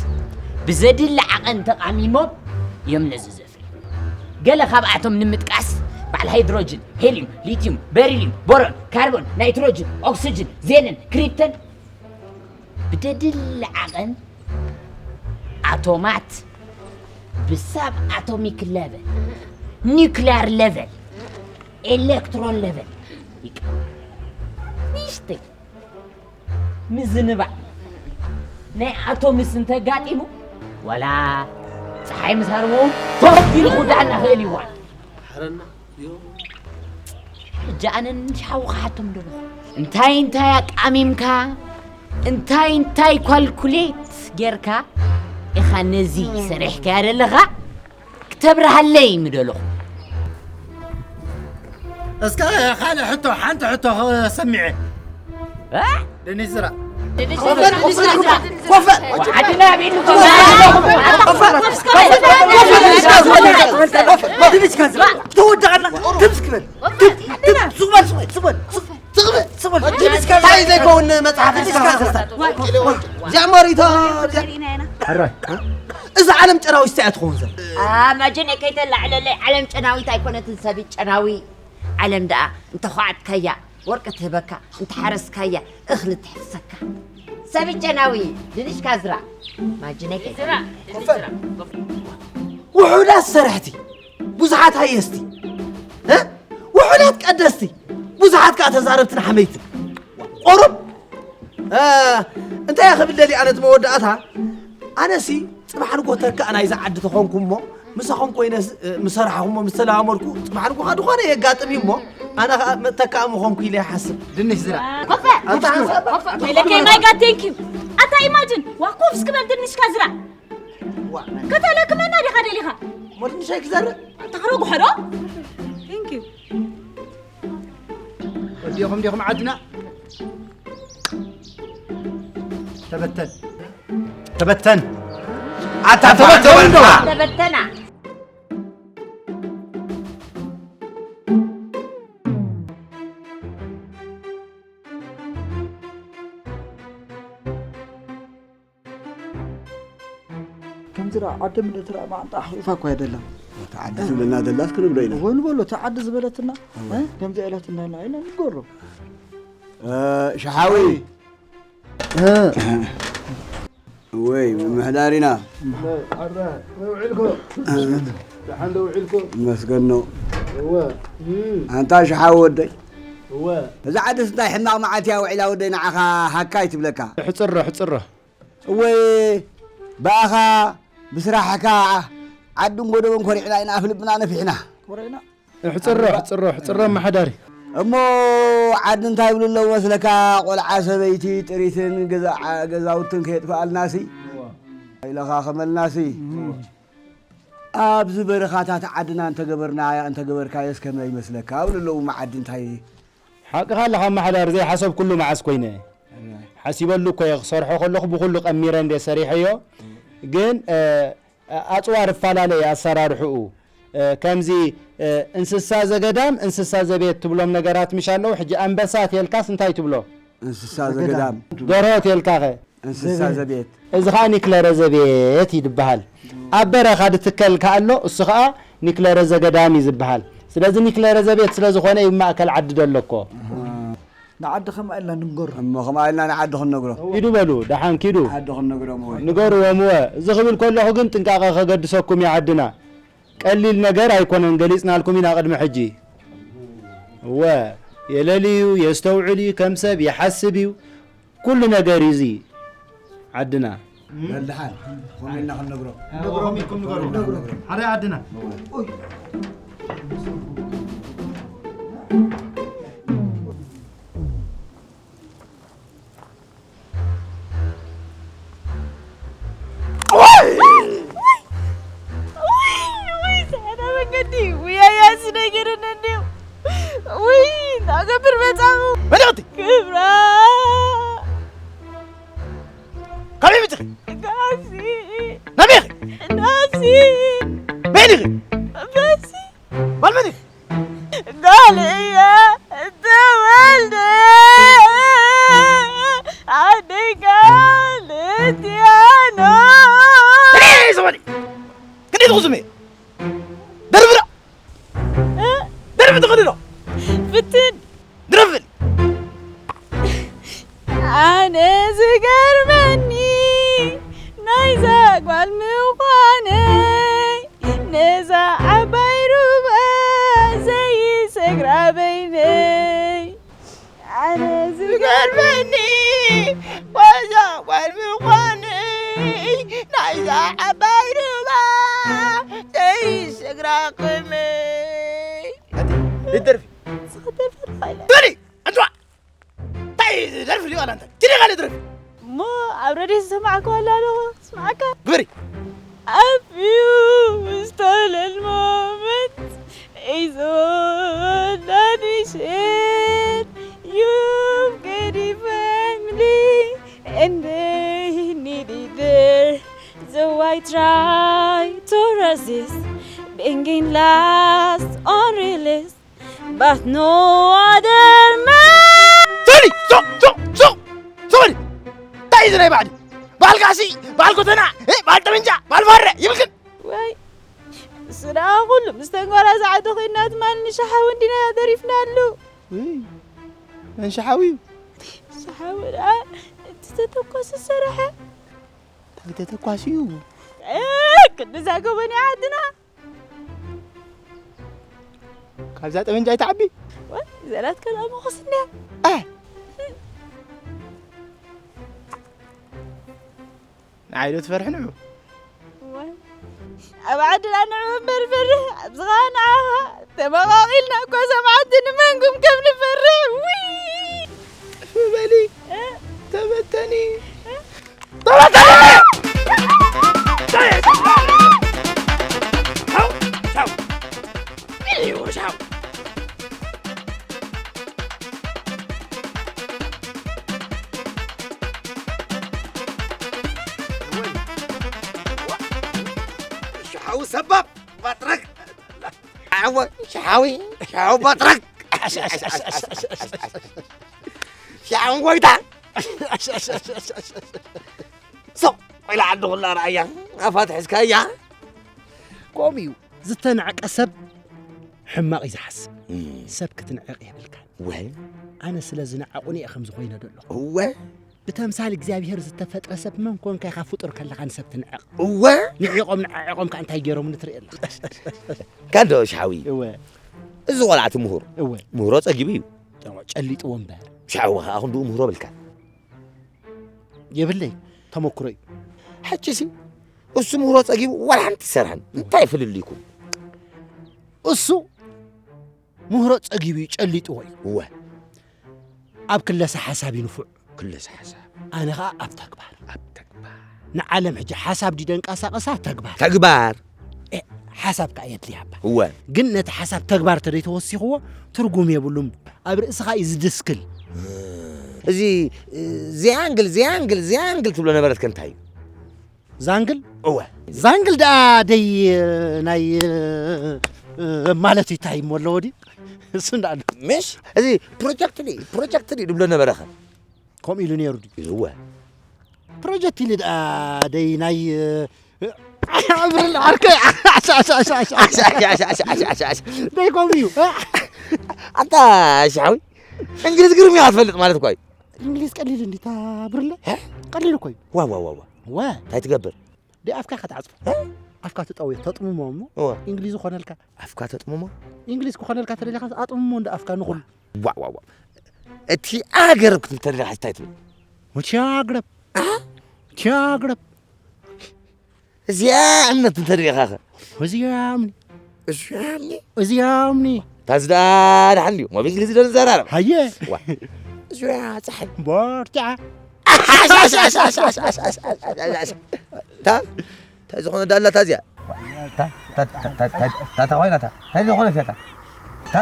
ብዘድሊ ዓቐን ተቓሚሞም እዮም ነዚ ዘፍሪ ገለ ካብኣቶም ንምጥቃስ በዓል ሃይድሮጅን ሄልዩም ሊትዩም በሪልዩም ቦሮን ካርቦን ናይትሮጅን ኦክስጅን ዜነን ክሪፕተን ብደድሊ ዓቐን ኣቶማት ብሳብ ኣቶሚክ ለቨል ኒክሊያር ለቨል ኤሌክትሮን ለቨል ይቀ ንሽተይ ምዝንባዕ ናይ ኣቶምስ እንተጋጢሙ ዋላ ፀሓይ ምስ ሃርሞ ፎፍ ኢሉ ክውዳእና ክእል ይዋል ሕጂ ኣነ ንሻሓዊ ክሓቶም ደለኹ እንታይ እንታይ ኣቃሚምካ እንታይ እንታይ ኳልኩሌት ጌርካ ኢኻ ነዚ ሰሪሕካያ ደለኻ ክተብርሃለይ ምደለኹ እስከ ካልእ ሕቶ፣ ሓንቲ ሕቶ ሰሚዐ። እ? ደኒስ ዝራ። ኮፈል፣ ኮፈል፣ ኮፈል። ዓድና ቤት ተወዳእና። ትብስ ክበል። ትብ፣ ትብ፣ ሱቅ በል፣ ሱቅ በል፣ ሱቅ በል። እንታይ ዘይከውን መጽሓፍ ሒዝካ? እዚኣ ማሪታ፣ እዚኣ። ሕራይ። እዛ ዓለም ጨናዊት እያ ትኸውን ዘላ። ማጀነ ከይተላዕለለይ ዓለም ጨናዊት ኣይኮነትን፣ ሰብ ጨናዊ። ዓለም ደኣ እንተዃዕትካያ ወርቂ ትህበካ፣ እንተሓረስካያ እኽሊ ትሕፍሰካ። ሰብ ጨናዊ ድንሽካ ዝራ። ማጅነ ከይተላ ውሑዳት ሰራሕቲ፣ ብዙሓት ሃየስቲ፣ እ? ውሑዳት ቀደስቲ፣ ብዙሓት ከኣ ተዛረብትን ሓመይትን። ቁሩብ፣ እ፣ እንታይ እየ ክብል ደልየ ኣነ እቲ መወዳእታ፣ ኣነሲ ጽባሕ ንጎ ተካእ ናይዛ ዓዲ ተኾንኩ እሞ፣ ምሳኹም ኮይነ ስ-፣ እ፣ ምስ ሰራሕኹሞ፣ ምስ ተለማመድኩ፣ ጽባሕ ንጎ ከኣ ዝኾነ የጋጥም እዩ እሞ፣ ኣነ ከኣ መ-፣ ተካእ ምኾንኩ ኢለ ይሓስብ። ድንሽ ዝራ። ኮፈ! ኣንታ ሓንሳብ ኮፈ! ኢለከ ማይ ጋድ ቴንክ ዩ። ኣታ ኢማጅን፣ ዋ ኮፍ እስክበል ድንሽካ ዝራ። ከተለክመና ዲኻ ደሊኻ? ሞት ንሻይ ክዘርእ? ተኽሮ ጉሐዶ? Thank you። ወዲኹም ዲኹም ዓድና? ተበተን። ተበተን። ኣታ ተበተን። ተበተና። ከምዚ ደኣ ዓዲ ምድሪ ትረኣ መዓንጣ ኣሕቂፋ እኳ ኣይደላን። እታ ዓዲ ትብለና ዘላስ ክንብሎ ኢና። እወ ንበሎ፣ እታ ዓዲ ዝበለትና፣ እ? ከምዚ ኢላትና ኢና ኢልና ንገሮ። እ፣ ሸሓዊ። ወይ፣ ምምሕዳር ኢና። ኣረ፣ ውዒልኩም? ደሓን ዶ ውዒልኩም? መስገን ነው። እወ። ኣንታ ሸሓዊ ወደይ። እወ። እዛ ዓድስ እንታይ ሕማቕ መዓልቲ እያ ውዒላ ወደይ ንዓኻ ሃካይ ትብለካ። ሕጽሮ፣ ሕጽሮ። እወ፣ ብኣኻ ብስራሕካ ዓድን ጎደቦን ኮሪዕና ኢና ኣፍልብና ነፊሕና። ኮሪዕና? ሕጽሮ፣ ሕጽሮ፣ ሕጽሮ ኣመሓዳሪ። እሞ ዓዲ እንታይ ይብሉ ኣለዉ መስለካ? ቆልዓ ሰበይቲ ጥሪትን ገዛ-፣ ገዛውትን ከየጥፍኣልናሲ፣ ኣይለኻኸመልናሲ። ኣብዚ በረኻታት ዓድና እንተገበርናያ፣ እንተገበርካዮስ ከመይ ይመስለካ? ይብሉ ኣለዉ። እሞ ዓዲ እንታይ ሓቅኻ ኣለኻ ኣመሓዳሪ፣ ዘይሓሰብኩሉ መዓስ ኮይነ። ሓሲበሉ እኮ እየ፣ ክሰርሖ ከለኹ ብኹሉ ቀሚረ እንድየ ሰሪሐዮ። ግን፣ እ፣ ኣጽዋር እፈላለ እዩ ኣሰራርሕኡ። እ፣ ከምዚ፣ እ፣ እንስሳ ዘገዳም፣ እንስሳ ዘቤት ትብሎም ነገራት ምሽ ኣለዉ። ሕጂ ኣንበሳ ተልካስ እንታይ ትብሎ? እንስሳ ዘገዳም። ደርሆ ተልካኸ? እንስሳ ዘቤት። እዚ ኸኣ ኒክለረ ዘቤት እዩ ዝበሃል። ኣብ በረኻ ዝትከል ከኣ ኣሎ፣ እሱ ኸኣ ኒክለረ ዘገዳም እዩ ዝበሃል። ስለዚ ኒክለረ ዘቤት ስለ ዝኾነ እዩ ማእከል ዓዲ ዘሎ እኮ። ንዓዲ ከምኣ ኢልና ንንገሮ። እሞ ከምኣ ኢልና ንዓዲ ክንነግሮ። ኪዱ በሉ፣ ደሓን ኪዱ። ዓዲ ክንነግሮም ወይ። ንገርዎም እወ። እዚ ክብል ከለኹ ግን ጥንቃቐ ከገድሰኩም እዩ ዓድና። ቀሊል ነገር ኣይኮነን፣ ገሊጽናልኩም ኢና ቅድሚ ሕጂ። እወ፣ የለሊ እዩ፣ የስተውዕል እዩ፣ ከም ሰብ ይሓስብ እዩ። ኩሉ ነገር እዩ እዚ ዓድና። በል ደሓን፣ ከምኡ ኢልና ክንነግሮ። ንገሮም ኢልኩም ንገሩ። ንገሩ። ሓደ ዓድና። ውይ፣ ሰዓዳ መንገዲ፣ ውይ፣ ኣያስ ነገርን እንዲሁ። ውይ፣ እንዳገብር መጻኹ። መደቕቲ። ክብራ። ካበይ መጺኺ? ካሲ። ናበይ ኢኺ? ናሲ። በይን ኢኺ? በሲ። ጓል መን ኢኺ? ጓል እየ እተወልደ ኣደይ ቃል እትያኖ። እኔ ዘመዴ ክንደይ ትኹዝም እየ? ደርብዳ። ደርቢ ትኽእሊ ዶ? ፍትን። ድረፍል። ኣነ ዝገርመኒ ናይዛ ጓል ምዃነይ፣ ነዛ ዓባይ ሩባ ዘይሰግራ በይነይ። ኣነ ዝገርመኒ ዋዛ ጓል ምዃነይ፣ ናይዛ ዓባይ ሩባ ዘይሰግራ ቅመይ። ኣቲ፣ ይደርፊ። ንስኻ ደርፊ ኣለኻ ኢለ። በሊ፣ ኣንቷ። እንታይ ደርፊ ድዩ ኣላ እንታይ? ትዲ ካልእ ደርፊ። እሞ ኣብ ረድዮ ዝሰማዕኩ ኣላ ኣለኹ፣ ስማዕካ። ግበሪ። A few stolen moments is all that we Last on release, but no other man. ሶሪ! ሶ! ሶ! ሶ! ሶሪ! እንታይ እዩ እዚ ናይ ባዕዲ? በዓል ጋሲ፣ በዓል ጎተና፣ እ፣ በዓል ጠበንጃ፣ በዓል ማረ ይብልክን። ወይ፣ እሱ ደኣ ኩሉ ምስ ተንጓላ ዝዓዱ ኮይና ትማል ንሻሓዊ እንዲና ደሪፍናሉ። ውይ፣ መን ሻሓዊ እዩ? ሻሓዊ ደኣ እቲ ተተኳሲ ዝሰረሐ። እንታይ ተተኳሲ እዩ? እ፣ ክንዲ እዛ ጎበንያ ዓድና። ካብዛ ጠበንጃ ኣይትዓቢ። ወይ፣ ዘላት ከላ መኾስ እንድያ። ኣይ። ንዓይ ዶ ትፈርሒ ንዑ? ወይ፣ ኣብ ዓድና ንዑ እምበር ፈርሕ፣ ኣብዚ ኸኣ ንዓኻ። ተመቓቒልና እኮ ሰብዓቲ ንመንጉም ከም ንፈርሕ። ውይ! ጥፍእ በሊ። እ? ተበተኒ። እ? ተበተኒ! ሻው! ሻው! ሻው! ሻው ሰባብ ባጥረግ! ዓወ፣ ሻሓዊ፣ ሻሓዊ ባጥረግ! ሻሓዊ ጎይታ! ሶቕ ኢላ ዓዲ ኩላ ረኣያ፣ ኣፋ ትሕዝካያ። ከምኡ እዩ፣ ዝተናዕቀ ሰብ ሕማቕ እዩ ዝሓስብ። እም። ሰብ ክትንዕቕ የብልካን። ወ? ኣነ ስለ ዝነዓቑኒ እየ ከምዚ ኮይነ ዘለኹ። እወ። ብተምሳል እግዚኣብሔር ዝተፈጥረ ሰብ መን ኮንካ ኢኻ ፍጡር ከለኻ ንሰብ ትንዕቕ? እወ። ንዒቖም ንዓዒቖም ከኣ እንታይ ገይሮም ንትርኢ ኣለኻ። ካንዶ ሻሓዊ። እወ። እዚ ቆልዓ እቲ ምሁር። እወ። ምህሮ ጸጊቡ እዩ። ጨዋ ጨሊጥዎ እምበር። ሻሓዊ ከኣ ክንድኡ ምህሮ ብልካ። የብለይ፣ ተመክሮ እዩ። ሕጂሲ እሱ ምህሮ ጸጊቡ ዋላ ሓንቲ ይሰርሐን። እንታይ ፍልልይኩም? እሱ ምህሮ ጸጊቡ እዩ፣ ጨሊጥዎ እዩ። እወ። ኣብ ክለሳ ሓሳብ እዩ ንፉዕ። ክለሳ ሓሳብ። ኣነ ኸኣ ኣብ ተግባር። ኣብ ተግባር። ንዓለም ሕጂ ሓሳብ ድዩ ደንቀሳቐሳ? ተግባር። ተግባር። ኤ፣ ሓሳብ ከኣ የድልያ እባ። እወ። ግን ነቲ ሓሳብ ተግባር ተደይተወሲኽዎ ትርጉም የብሉን። ኣብ ርእስኻ እዩ ዝድስክል። እዚ፣ እ፣ ዚያንግል፣ ዚያንግል፣ ዚያንግል ትብሎ ነበረት ከ እንታይ እዩ? ዛንግል? እወ። ዛንግል ደኣ ደይ ናይ፣ እ፣ ማለት እዩ፣ እንታይ እሞ ኣለዎ ድዩ? እሱ እንዳ ኣሎ። ምሽ? እዚ ፕሮጀክት ድዩ? ፕሮጀክት ድዩ ድብሎ ነበረ ኸ? ከምኡ ኢሉ ነይሩ ድዩ? እወ። ፕሮጀክት ኢሉ ደኣ ደይ ናይ፣ እ፣ ኣብርል ዓርከይ። ኣሽ፣ ኣሽ፣ ኣሽ። ደይ ከምኡ እዩ። ኣንታ ሻሓዊ፣ እንግሊዝ ግርም ኢኻ ትፈልጥ ማለት እኮ እዩ። እንግሊዝ ቀሊል እንዲ፣ እታ ብርለ? ሀ? ቀሊል እኮ እዩ። ዋ፣ ዋ፣ ዋ፣ ዋ። ወ? እንታይ ትገብር? ደይ ኣፍካ ኢኻ ትዓጽፎ። ሀ? ኣፍካ ትጠውዮ፣ ተጥምሞ እሞ እወ። እንግሊዝ ኮነልካ። ኣፍካ ተጥምሞ? እንግሊዝ ክኾነልካ ተደሊኻ ኣጥምሞ እንደ ኣፍካ ንኹሉ። ዋ፣ ዋ፣ ዋ። እቲ ኣገረብ ክትብል ተደሊኻ እንታይ ትብል? ወቻግረብ። አ? ወቻግረብ። እዚኣ እምነት እንተ ርኢኻኸ? እዚኣ እምኒ። እዚኣ እምኒ። እዚኣ እምኒ። ታዚ ደኣ ደሓን ድዩ? ሞብ እንግሊዝ ዶ ንዘራረብ? ሃየ። ዋ። እዚኣ ጸሓይ። ቦርጫ። ኣሽ፣ ኣሽ፣ ኣሽ። ታ፣ ታይ ዝኾነ ዳላ ታዚያ? ታ፣ ታ፣ ታ፣ ታ፣ ታ፣ ታ ኮይና ታ? ታይ ዝኾነ ሸታ? ታ?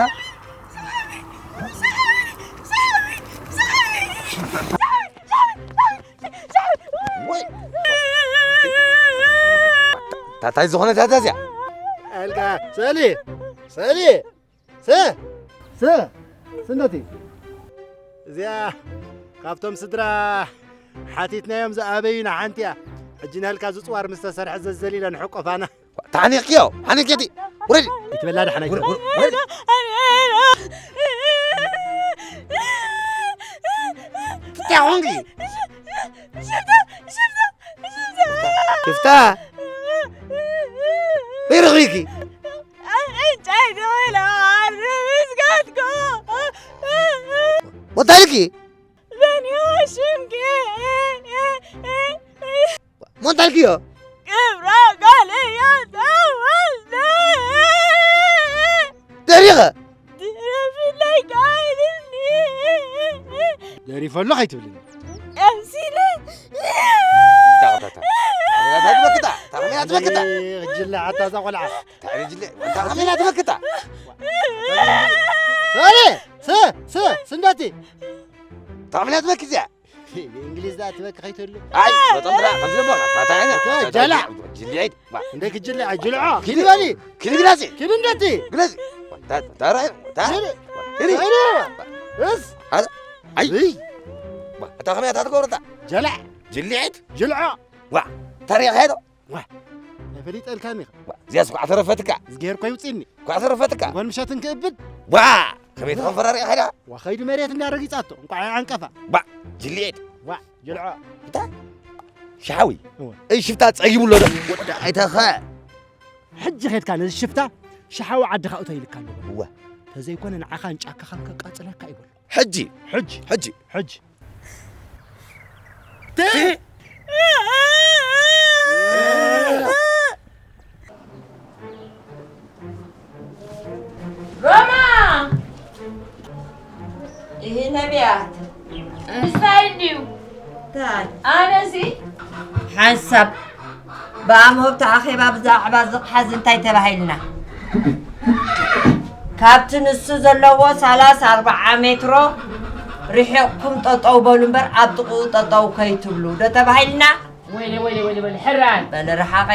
ወይ። ታታይ ዝኾነ ታታ እዚኣ። ኣልካ፣ ሰሊ፣ ሰሊ፣ ሰ፣ ሰ፣ ስንደቲ። እዚኣ ካብቶም ስድራ ሓቲትናዮም ዝኣበዩና ሓንቲ እያ። ሕጂ ናልካ ዝጽዋር ምስ ተሰርሐ ዘዘሊለ ንሕቆፋና። ተሓኒቕክዮ፣ ሓኒቕኪ እቲ። ውረዲ። ኣይትበላ ደሓን ኣይትበላ። ውረድ፣ ውረድ። እንታይ ኾንኪ? ሽፍታ። በይረኺኪ። ወታልኪ። እሞ እንታይ ኢልክዮ? ክብራ ጋል እያ ተወልደ። ደሪኸ? ድረፍለይ ጋይልኒ። ደሪፈ ኣለኹ ኣይትብልኒ። ቀሲለ። ታቕታታ። ታቕሚና ትበክታ። ታቕሚና ትበክታ። እጅለ ኣታ እዛ ቆልዓ። ታቕሚና ትበክታ። ሰሌ፣ ሰ፣ ሰ፣ ስንዳቲ። ታቕሚና ትበክት እዚኣ። እንግሊዝ ዳ ትበክ ኸይተሉ። ኣይ፣ በጣም ብራ፣ ከምዚ ደሞ፣ ታታኛ፣ ጀላ። ጅልዒት፣ ባ። እንደ ክጅልዓ፣ ጅልዓ። ኪድ በሊ። ኪድ ግላጺ። ኪድ እንደቲ። ግላጺ። ታራ፣ ታራ። ኪድ። ኪድ። ኪድ። እስ። ኣይ። እይ። ባ፣ እታ ከመይ እታ ትገብሮ እታ? ጀላ። ጅልዒት። ጅልዓ። ዋ፣ ታሪኽ ሄዶ። ዋ፣ ኣይፈሊጠልካን ኢኻ። ዋ፣ እዚኣስ ኳዕ ተረፈትካ። ዝገርኮ ይውፅኒ። ኳዕ ተረፈትካ። ጓል ምሸትን ክእብድ። ዋ፣ ከመይ ትኸንፈራሪያ ኸዳ? ዋ፣ ኸይዱ መሬት እንዳረጊጻቶ፣ እንቋዕ ኣይዓንቀፋ። ባ፣ ጅልኤት። ዋ፣ ጅልዖ። እንታ? ሸሓዊ። እወ። እዚ ሽፍታ ጸጊቡ ኣሎ ዶ? ወዳ ኣይተኸ። ሕጂ ኸድካ ነዚ ሽፍታ ሸሓዊ ዓድኻ እቶ ኢልካ ኣለዎ። እወ። ተዘይኮነ ንዓኻን ጫካኻን ከቃጽለካ ይበሎ። ሕጂ፣ ሕጂ፣ ሕጂ። ሕጂ። ሮማ! ይሄ ነቢያት። እንታይ እንድዩ? እንታይ? ኣነሲ ሓንሳብ ብኣምሆብቲ ኣኼባ ብዛዕባ ዝቕሓዝ እንታይ ተባሂልና? ካብቲ ንሱ ዘለዎ ሰላሳ ኣርብዓ ሜትሮ ርሒቕኩም ጠጠው በሉ እምበር ኣብ ጥቕኡ ጠጠው ከይትብሉ ዶ ተባሂልና? ወይለ፣ ወይለ፣ ወይለ፣ ወይለ፣ ሕራይ። በል ርሓቐ።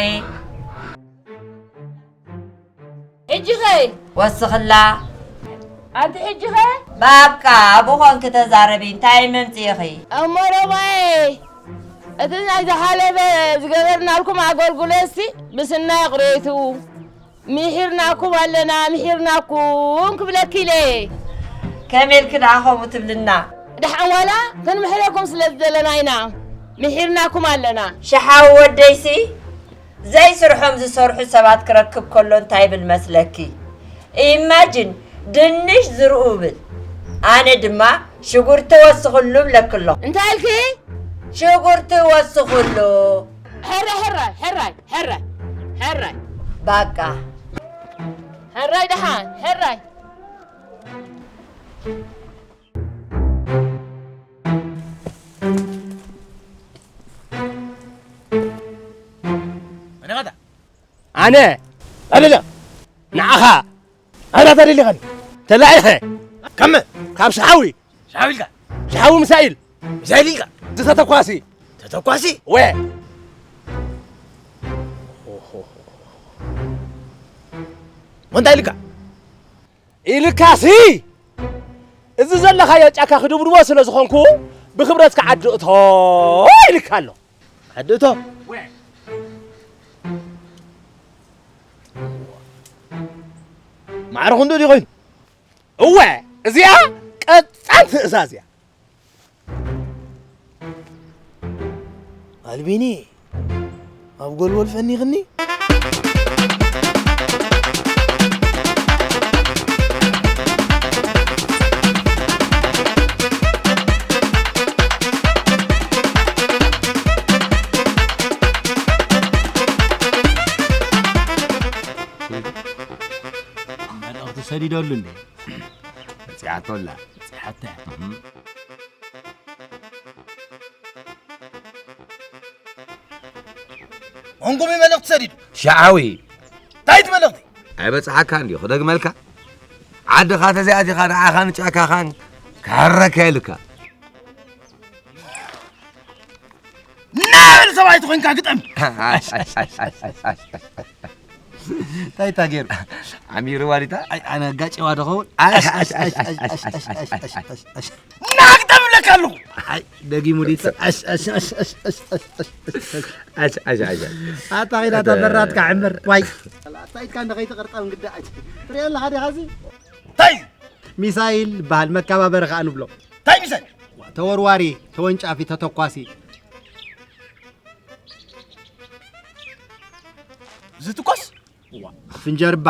ሕጂ ኸ? ወስኽላ። ኣንቲ ሕጂ ኸ? ባብቃ፣ ኣብኡ ኾንኪ ተዛረቢ፣ እንታይ መምጽኢኺ? እሞ ሮማየ፣ እቲ ናይ ዝሓለፈ ዝገበርናልኩም ኣገልግሎትሲ ምስና ይቕሬቱ። ምሒርናኩም ኣለና፣ ምሒርናኩም ክብለኪ ኢለ። ከመይ ኢልኪ ደኣ ከምኡ ትብልና? ደሓን ዋላ ክንምሕረኩም ስለ ዝደለና ኢና፣ ምሒርናኩም ኣለና። ሸሓዊ ወደይሲ ዘይስርሖም ዝሰርሑ ሰባት ክረክብ ከሎ እንታይ ይብል መስለኪ? ኢማጅን ድንሽ ዝርኡ ብል፣ ኣነ ድማ ሽጉርቲ ወስኽሉ እብለኪ ኣለኹ። እንታይ ኢልኪ? ሽጉርቲ ወስኽሉ። ሕራይ፣ ሕራይ፣ ሕራይ፣ ሕራይ፣ ሕራይ። ባቃ። ሕራይ ደሓን፣ ሕራይ። መን ኢኻ? ኣነ። ኣደለ። ንዓኻ። ኣታ ተደሊኻኒ። ተላኢኸ። ከም? ካብ ሸሓዊ። ሸሓዊ ኢልካ? ሸሓዊ ሚሳይል። ሚሳይል ኢልካ? እቲ ተተኳሲ። ተተኳሲ? ወ። እንታይ ኢልካ? ኢልካሲ፣ እዚ ዘለኻዮ ጫካ ክድብድቦ ስለ ዝኾንኩ፣ ብክብረትካ ዓዲ እቶ ኢልካ ኣሎ። ዓዲ እቶ? ማዕረ ክንዱ ድዩ ኮይኑ? እወ፣ እዚኣ ቀጻል ትእዛዝ እያ። ኣልቢኒ፣ ኣብ ጎልጎል ፈኒኽኒ። መልእኽቲ ሰዲደሉ እንዴ? በጺሓቶ ኣላ። በጺሓታ እያ። እም። መንጎሚ መልእኽቲ ሰዲዱ። ሸዓዊ። እንታይ እቲ መልእኽቲ? ኣይበጽሓካን ድዩ? ክደግመልካ? ዓድኻ ተዘይኣቲኻ ንዓኻን ጫካኻን ክሕረካ ኢልካ። ናበል ሰብኣይ ተኾይንካ ግጠም። ኣሽ፣ ኣሽ፣ ኣሽ፣ ኣሽ፣ ኣሽ፣ ኣሽ፣ ኣሽ። እንታይ እታ ገይሩ? ዓሚሩ ዋሊታ? ኣይ፣ ኣነ ኣጋጭዋ ዶ ኸውን? ኣሽ፣ ኣሽ፣ ኣሽ፣ ኣሽ፣ ኣሽ፣ ኣሽ፣ ኣሽ፣ ኣሽ፣ ኣሽ። ናግጠም እብለካ ኣለኹ። ኣይ፣ ደጊሙ ዲታ? ኣሽ፣ ኣሽ፣ ኣሽ፣ ኣሽ። ኣሽ፣ ኣሽ፣ ኣሽ፣ ኣሽ። ኣታ ኸይዳ እታ በራትካ ዕምር። ዋይ። ኣታ ኢድካ እንደ ኸይትቕርጠም ግዳ። ትሪኦ ኣለኻ ዲኻ እዚ? እንታይ? ሚሳይል በሃል፣ መከባበሪ ኸኣ ንብሎ። እንታይ ሚሳይል? ተወርዋሪ፣ ተወንጫፊ፣ ተተኳሲ። ዝትኮስ? ዋ፣ ፍንጀርባ።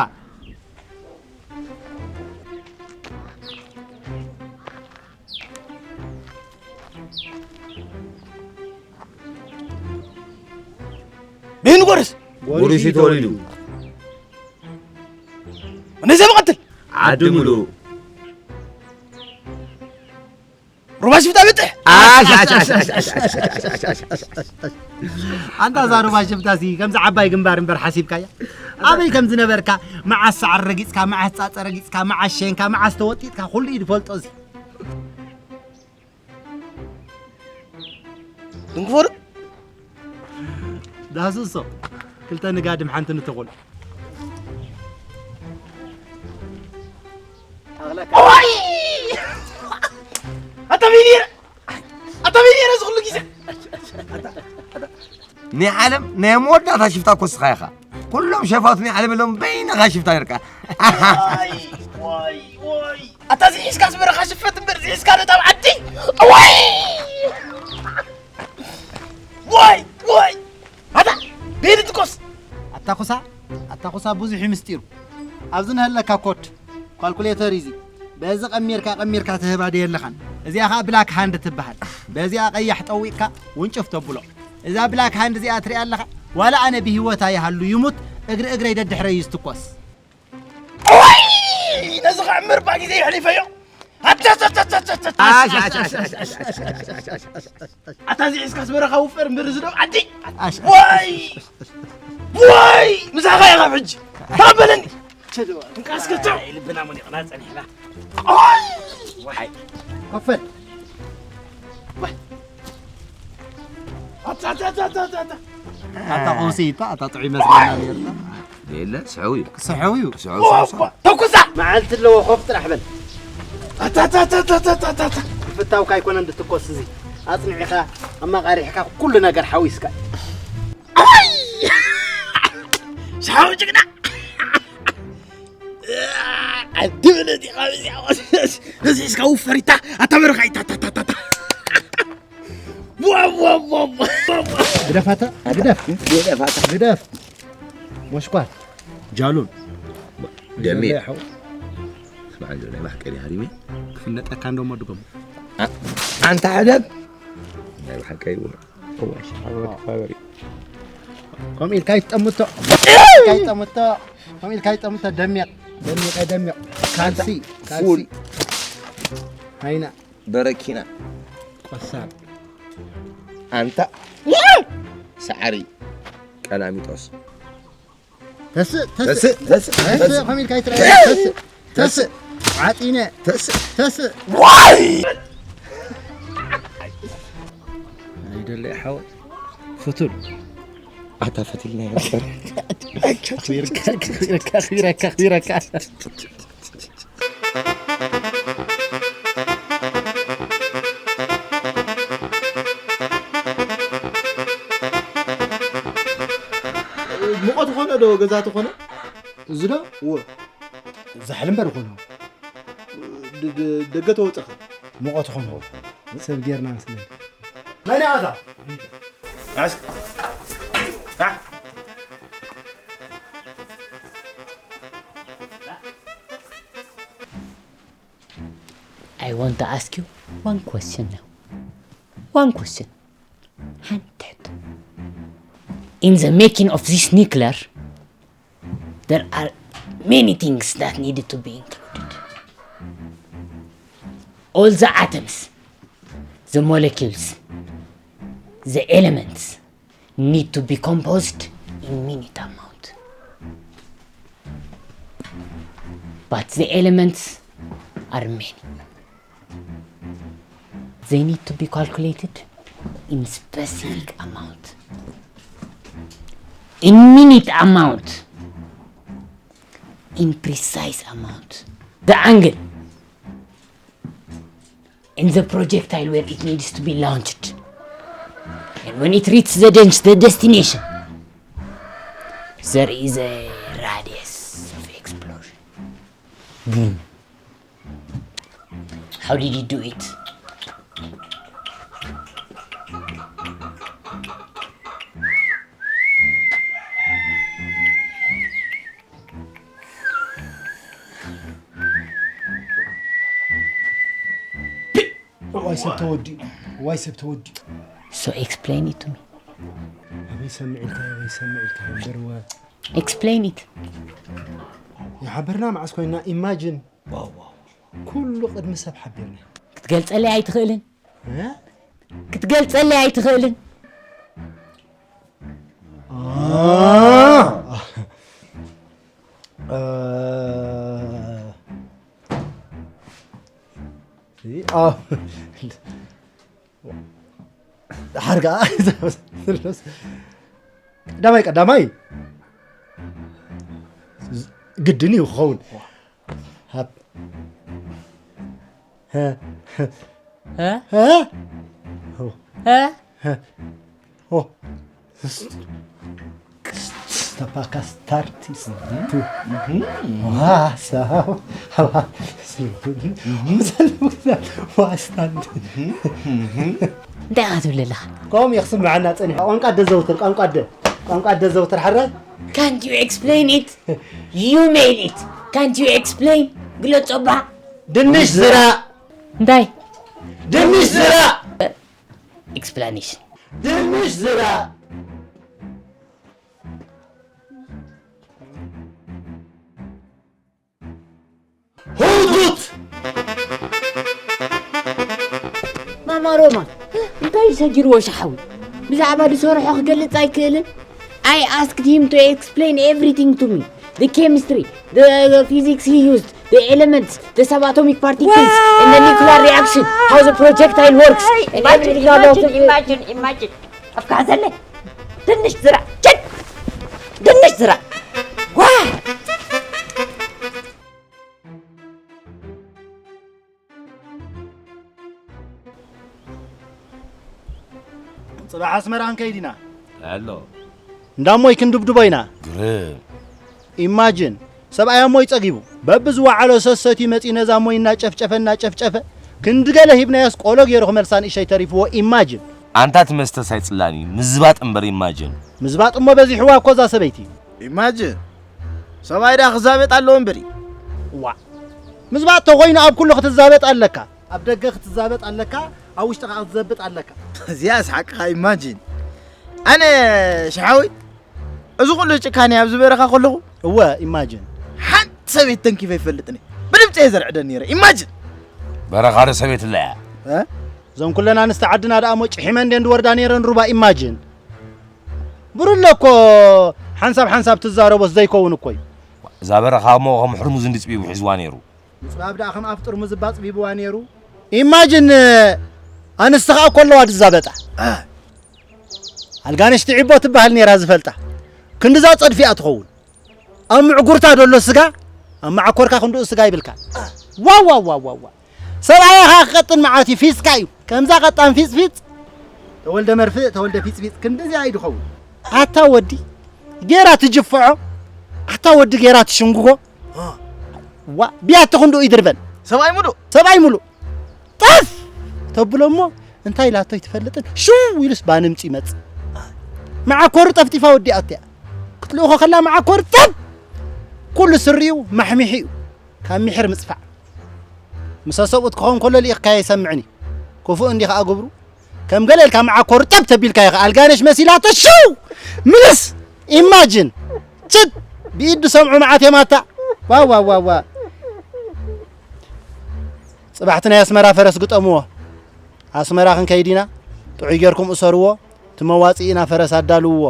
ብህን ጎርስ? ጎርስ እዩ ተወሊዱ። ነዚ መቐትል? ዓዲ ሙሉእ። ሩባ ሽፍታ ብጥሕ! ኣሽ፣ ኣሽ፣ ኣሽ፣ ኣሽ፣ ኣሽ፣ ኣሽ፣ ኣሽ፣ ኣሽ፣ ኣሽ፣ ኣሽ። ኣንታ እዛ ሩባ ሽፍታ ሲ ከምዚ ዓባይ ግንባር እምበር ሓሲብካያ? ኣበይ ከም ዝነበርካ፣ መዓስ ሳዕሪ ረጊጽካ፣ መዓስ ጻጸ ረጊጽካ፣ መዓስ ሸንካ፣ መዓስ ተወጢጥካ፣ ኩሉ እዩ ዝፈልጦ እዚ። ትንክፎ ዶ? ዳህስሶ ክልተ ንጋድም ሓንቲ ንተኾል። ኣታ ሚኒር ኣታ ሚኒር እዚ ኩሉ ግዜ ናይ ዓለም ናይ መወዳእታ ሽፍታ እኮ እስኻ ኢኻ። ኩሎም ሸፋቱ ናይ ዓለም የለውን በይንኻ ሽፍታ ነርካ። ዋይ ዋይ ዋይ ኣታ እዚ ሒዝካ ዝበረኻ ሽፈት እምበር እዚ ሒዝካ ነታብ ዓዲ ዋይ ዋይ ዋይ ኣታ ቤት ትኮስ ኣታ ኩሳ ኣታ ኩሳ ብዙሕ እዩ ምስጢሩ። ኣብዚ ንህለካ ኮድ ካልኩሌተር እዩ እዚ። በዚ ቀሚርካ ቀሚርካ ትህባ ዶ የለኻን። እዚኣ ኸዓ ብላክ ሃንድ ትበሃል። በዚኣ ቀያሕ ጠዊቕካ ውንጭፍ ተብሎ። እዛ ብላክ ሃንድ እዚኣ ትሪኣ ኣለኻ? ዋላ ኣነ ብህይወታ ይሃሉ ይሙት እግሪ እግረይ ደድሕረይ እዩ ዝትኮስ። ወይ ነዚ ከዕምር ባ ግዜ የሕሊፈዮ ኣታ እዚ ሒዝካ ዝበረኻ ውፈር እምበር እዚ ዶ ዓዲ ወይ ወይ ምሳኻ ኢኻ ሕጂ ተቐበለኒ ትንቃስከቶ ልብና ሙኒቕና ጸኒሕና ኮፈል ኣታ ቁሲታ ኣታ ጥዑይ መስለና ነርና። የለ ስሕው እዩ። ስሕው እዩ። ስሕው ስሕው ስሕው። ተኩሳ መዓልቲ ኣለዎ ኮፍ ጥራሕ በል። ኣታታታታታታ ፍታውካ ኣይኮነን ድትኮስ እዚ ኣጽኒዕኻ ኣመቓሪሕካ ኩሉ ነገር ሓዊስካ ኣይ ሻው ጅግና ዓዲ ብለዚ ካብዚ ነዚ ሒዝካ ውፈሪታ ኣታ በረኻ ኢታታታታታ ግደፋታ ግደፍ ግደፍ ሞሽኳት ጃሉን ደሜ ሓው ስማዕ እንዶ ናይ ማሕቀሪ ሃሪሜ ክፍለጠካ እንዶ መድጎም ኣንታ ሕደብ ናይ ማሕቀሪ እዋ እዋሽ ሓበሪ ከምኡ ኢልካ ይጠምቶ ኢልካ ይጠምቶ ከምኡ ኢልካ ይጠምቶ ደሚቕ ደሚቐ ደሚቕ ካልሲ ካልሲ ፉል። ሃይና በረኪና ቆሳር ኣንታ ሰዓሪ ቀላሚጦስ ተስእ ተስእ ተስእ ተስእ ተስእ ከምኡ ኢልካ ይትረአ ተስእ ተስእ ዓጢነ ተስእ ተስእ ዋይ ኣይደለ ሓወ ፍቱን ኣታ ፈቲልና ነበር ኺረካ ኺረካ ኺረካ ኺረካ ሙቐት ኾነ ዶ ገዛ ተኾነ? እዚ ዶ እወ ዛሕሊ እምበር ኾነ ድ- ድ- ደገ ተወፀኸ? ሙቐት ኾነ ሰብ ጌርና መስለኒ መን ያታ I want to ask you one question now. One question. Hunted. In the making of this nuclear, there are many things that needed to be included. All the atoms, the molecules, the elements need to be composed in minute amount. But the elements are many. They need to be calculated in specific amount, in minute amount, in precise amount. The angle in the projectile where it needs to be launched. And when it reaches the, den- the destination, there is a radius of explosion. Boom. How did he do it? ዋይ ሰብ ተወዲኡ ዋይ ሰብ ተወዲኡ So explain it to me. ኣበይ ሰምዕ ኢልካ ኣበይ ሰምዕ ኢልካ እምበር ወ Explain it. ይሓበርና መዓስ ኮይና ኢማጅን ኩሉ ቅድሚ ሰብ ሓቢርና ክትገልጸለይ ኣይትኽእልን? እ? ክትገልጸለይ ኣይትኽእልን? ደሓር ከኣ ቀዳማይ ቀዳማይ ግድን እዩ ክኸውን። ሃብ ሀ ሀ ሀ ሀ ሆ ስታፓካስታርቲስቱ ዋሳው ዋስታንድ እንታይ ኢኻ ትብል ኣለኻ? ከምኡ እዩ ክስምዓና ጸኒሑ። ቋንቋ ኣደ ዘውትር፣ ቋንቋ ኣደ፣ ቋንቋ ኣደ ዘውትር ሓራይ። Can't you explain it? You made it. Can't you explain? ግለጾ እባ። ድንሽ ዝራእ። እንታይ? ድንሽ ዝራእ። Explanation. ድንሽ ዝራእ። ህውቱት። ማማ ሮማ፣ እንታይ እዩ ሰጊርዎ ሻሓዊ? ብዛዕባ ዝሰርሖ ክገልጽ ኣይክእልን? I asked him to explain everything to me. The chemistry, the physics he used, the elements, the subatomic particles, and the nuclear reaction, how the projectile works, and everything about the imagine, imagine. ኣፍካ ሓዘለይ። ድንሽ ዝራእ። ችድ! ድንሽ ዝራእ። ዋ! ጽባሕ ኣስመራ ክንከይድ ኢና። ኣሎ። እንዳ ሞይ ክንድብድቦ ኢና። ግርም። ኢማጅን፣ ሰብኣይ ኣሞይ ጸጊቡ። በብዝወዓሎ ሰሰትዩ መጺኡ ነዛ ሞይ እናጨፍጨፈ፣ እናጨፍጨፈ፣ ክንዲ ገለ ሂብናዮስ ቆሎ ገይሩ ክመልሳ ንእሸይ ተሪፍዎ። ኢማጅን። ኣንታ እቲ መስተስ ኣይጽላእን እዩ። ምዝባጥ እምበር ኢማጅን። ምዝባጥ እሞ በዚሕዋ እኮ እዛ ሰበይቲ። ኢማጅን። ሰብኣይ ደኣ ክዛበጥ ኣለዎ እምበር እዩ። ዋእ። ምዝባጥ ተኾይኑ ኣብ ኩሉ ክትዛበጥ ኣለካ። ኣብ ደገ ክትዛበጥ ኣለካ፣ ኣብ ውሽጢ ኸኣ ክትዘብጥ ኣለካ። እዚኣስ ሓቅኻ ኢማጅን። ኣነ ሽሓዊ፣ እዚ ኩሉ ጭካኔ ኣብዚ በረኻ ከለኹ እወ፣ ኢማጅን። ሓንቲ ሰበይቲ ተንኪፈ ይፈልጥን እየ። ብድምፂ እየ ዘርዕደን ነይረ። ኢማጅን! በረኻ ዶ ሰበይቲ ኣለያ? እ? እዘን ኩለን ኣንስቲ ዓድና ደኣ እሞ ጭሒመን ድየን ዝወርዳ ነይረን ሩባ? ኢማጅን! ብሩለ እኮ ሓንሳብ ሓንሳብ ትዛረቦስ ዘይከውን እኮ እዩ። እዛ በረኻ እሞ ከም ሕርሙዝ እንዲ ጽቢቡ ሒዝዋ ነይሩ። ምጽባብ ደኣ ከም ኣፍ ጥርሙዝ እባ ጽቢብዋ ነይሩ። ኢማጅን፣ ኣንስቲ ኸኣ እኮ ኣለዋ ዝዛበጣ። እ። ኣልጋነሽ ትዒቦ ትበሃል ነይራ ዝፈልጣ። ክንድዛ ጸድፊኣ ትኸውን። ኣብ ምዕጉርታ ደሎ ስጋ፣ ኣብ መዓኮርካ ክንድኡ ስጋ ይብልካ። ዋው፣ ዋው፣ ዋው፣ ዋው፣ ዋው። ሰብኣያ ኸኣ ክቐጥን መዓት እዩ፣ ፊጽካ እዩ። ከምዛ ቀጣን ፊጽ ፊጽ። ተወልደ መርፍእ፣ ተወልደ ፊጽ ፊጽ፣ ክንድዚኣ እዩ ዝኸውን። ኣታ ወዲ፣ ጌራ ትጅፍዖ፣ ኣታ ወዲ ጌራ ትሽንጉጎ። ዋ፣ ብያቲ ክንድኡ ይድርበን። ሰብኣይ ሙሉእ። ሰብኣይ ሙሉእ። ጠፍ! ተብሎ እሞ፣ እንታይ ኢላቶ ኣይትፈልጥን፣ ሽው ኢሉስ ባንምፂ ይመጽእ። መዓኮሩ ጠፍጢፋ ወዲኣቶ እያ። ክትልእኾ ከላ መዓኮሩ ጠብ! ኩሉ ስሪኡ ማሕሚሒ እዩ። ካብ ሚሕር ምጽፋዕ። ምሰ ሰብኡት ክኸውን ከሎ ልኢኽካዮ ይሰምዕን እዩ። ክፉእ እንዲ ኸኣ ግብሩ። ከም ገለ ኢልካ መዓኮሩ ጠብ ተቢልካዮ ኸኣ ኣልጋነሽ መሲላቶ ሽው! ምልስ! ኢማጅን! ችድ! ብኢድ ዝሰምዑ መዓት እዮም ኣታ። ዋው፣ ዋው፣ ዋው፣ ዋው። ጽባሕቲ ናይ ኣስመራ ፈረስ ግጠምዎ። ኣስመራ ክንከይድ ኢና። ጥዑይ ጌርኩም እሰርዎ። እቲ መዋጽኢና ፈረስ ኣዳልውዎ።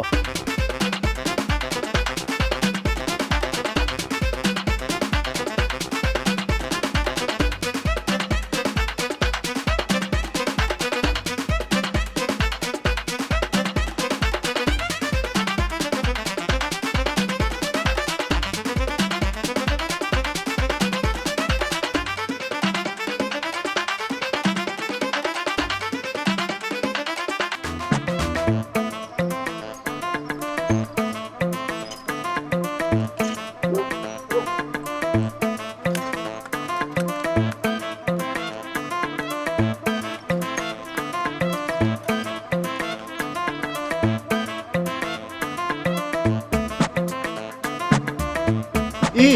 ኢ፣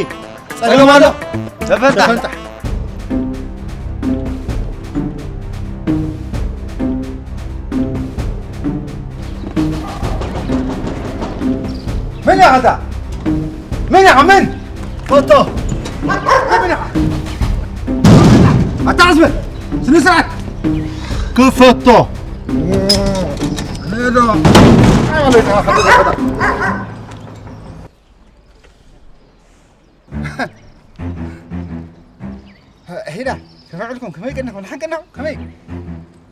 ጸገም ኣሎ። ተፈንጣሕ። ተፈንጣሕ። መን ኢኻ ኣታ? መን ኢኻ? መን? ፈቶ። መን ኢኻ? ኣታ ዓስበ፣ ስነ ስርዓት። ክፈቶ። ሄሎ። ሂዳ፣ ከመይ ውዕልኩም? ከመይ ቀኒኹም? ደሓን ቀኒኹም? ከመይ?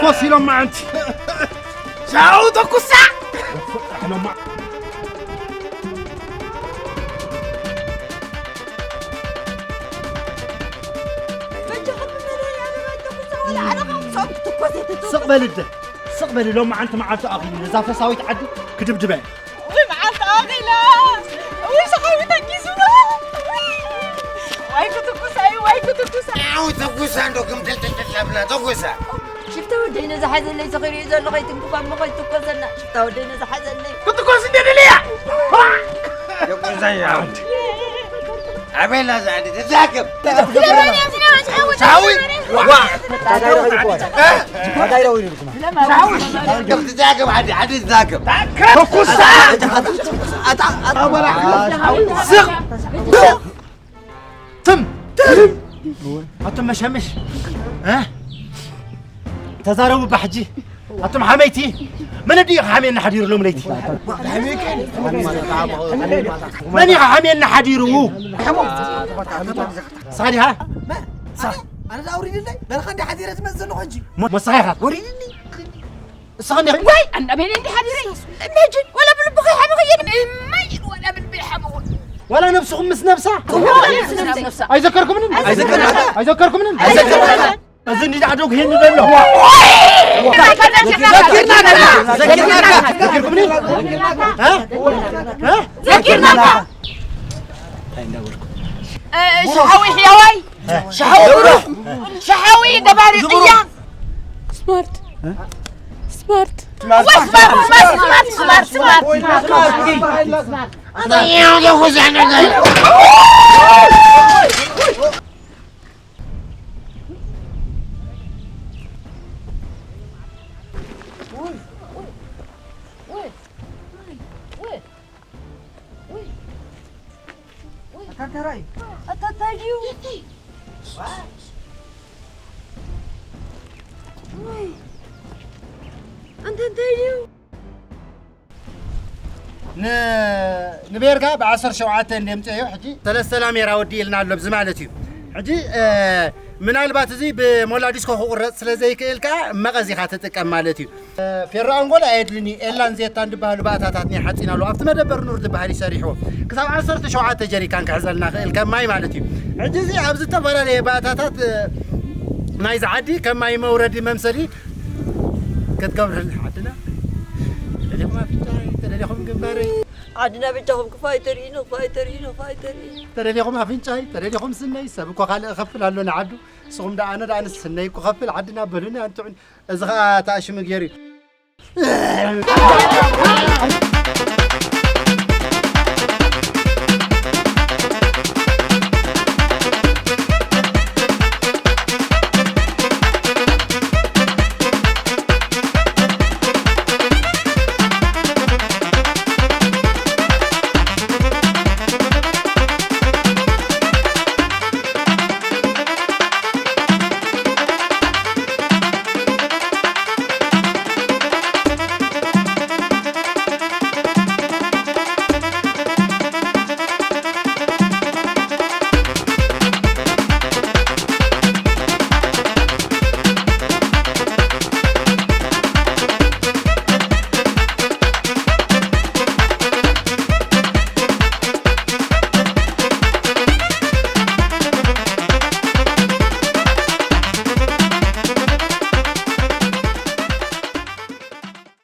ኮስ ኢሎም መዓንቲ። ሻው ተኩሳ። ኢሎም መዓ- ስቕ በል እደ፣ ስቕ በል። ሎም መዓንቲ መዓልቲ ኣኺሉ ነዛ ፈሳዊት ዓዲ ክድብድበ። ወይ መዓልቲ ኣኺላ። ወይ ሰሓቢ ተኪሱ። ወይ ክትኩሳ እዩ፣ ወይ ክትኩሳ። ኣው ተኩሳ እንዶ ክም ተተተብላ ተኩሳ። ሽፍታ ወደይ ነዛ ሓዘለይ፣ ዝኽሪኡ ዘሎ ከይትንክፋ እሞ ከይትኮሰና። ሽፍታ ወደይ ነዛ ሓዘለይ። ክትኮስ እንደ ደልያ። ተኩሳ እዩ። ኣቤላ ዛዕዲ ተዛከብ። ሻዊ። ዋ። ተዛከብ ዓዲ፣ ዓዲ ተዛከብ። ተኩሳ። ኣታ፣ ኣታ፣ ስቕ። ትም! ትም! ኣቶም መሸምሽ! እ? ተዛረቡ እባ ሕጂ! ኣቶም ሓመይቲ! መን ድዩ ሓሜና ሓዲሩ ሎም ለይቲ? መን እዩ ሓሜና ሓዲሩ? ንስኻ ዲኻ? ኣነ ደኣ ኣውሪድለይ፣ በልኻ እንዲ ሓዲረ ትመጽእ ዘለኹ ሕጂ። ሞ-፣ ሞሳኻ ኢኻ። ወሪድኒ። ንስኻ እንዲ ወይ ኣናበይነ እንዲ ሓዲረ። እመጅን፣ ወላ ብልብኺ ሓብኺ እየ። እመጅን፣ ወላ ብልቢ ሓብኹ። ወላ ነብስኹም ምስ ነብሳ። ወላ ነብስኹም ምስ ነብሳ። ኣይዘከርኩምንን? ኣይዘከርኩምንን? ኣይዘከርኩምንን? ኣይዘከርኩምንን? እዚ እንዲ ዳዕዶ ክሄን ዘሎ። ዘኪርናካ። ዘኪርናካ። ዘኪርኩምኒ? እ? እ? ዘኪርናካ። እ፣ ሽሓዊ ሕያዋይ፣ ሽሓዊ ብሩኽ፣ ሽሓዊ ገባሪ ቅያ። ስማርት። ስማርት። ስማርት፣ ስማርት፣ ስማርት፣ ስማርት፣ ስማርት። ኣታ እንታይ ራእዩ? ኣታ እንታይ ድዩ? ወይ፣ ኣንታ እንታይ ድዩ? ን-፣ ንቤርጋ ብዓሰርተ ሸውዓተ እንደ ምጽአዮ፣ ሕጂ ሰለስተ ላሜራ ወዲ ኢልና ኣሎ፣ ብዚ ማለት እዩ። ሕጂ፣ እ፣ ምናልባት እዚ ብሞላ ዲስኮ ክቑረጽ ስለ ዘይክእል ከኣ፣ እመቐ እዚኻ ትጥቀም ማለት እዩ። ፌሮ ኣንጎላ ኣየድልን እዩ። ኤላን ዜታን ዝበሃሉ ባእታታት ናይ ሓፂን ኣለዉ። ኣብቲ መደበር ኑር ዝበሃል እዩ ሰሪሕዎ። ክሳብ ዓሰርተ ሸውዓተ ጀሪካን ክሕዘልና ክእል ከም ማይ ማለት እዩ። ሕጂ እዚ ኣብ ዝተፈላለየ ባእታታት፣ እ፣ ናይዚ ዓዲ ከም ማይ መውረዲ መምሰሊ ክትገብርልና ዓድና። ተደሊኹም ኣፍንጫይ፣ ተደሊኹም ግንባረይ። ዓድና በጃኹም ክፋይ ተርእዩና፣ ክፋይ ተርእዩና፣ ክፋይ ተርእዩና። ተደሊኹም ኣፍንጫይ፣ ተደሊኹም ስነይ፣ ሰብ እኮ ካልእ እኸፍል ኣሎ ንዓዱ። ንስኹም ደኣ ኣነ ደኣ ንስነይ እኮ ኸፍል ዓድና በሉኒ ኣንትዑኒ። እዚ ኸኣ ተኣሽሙ ገይሩ እዩ።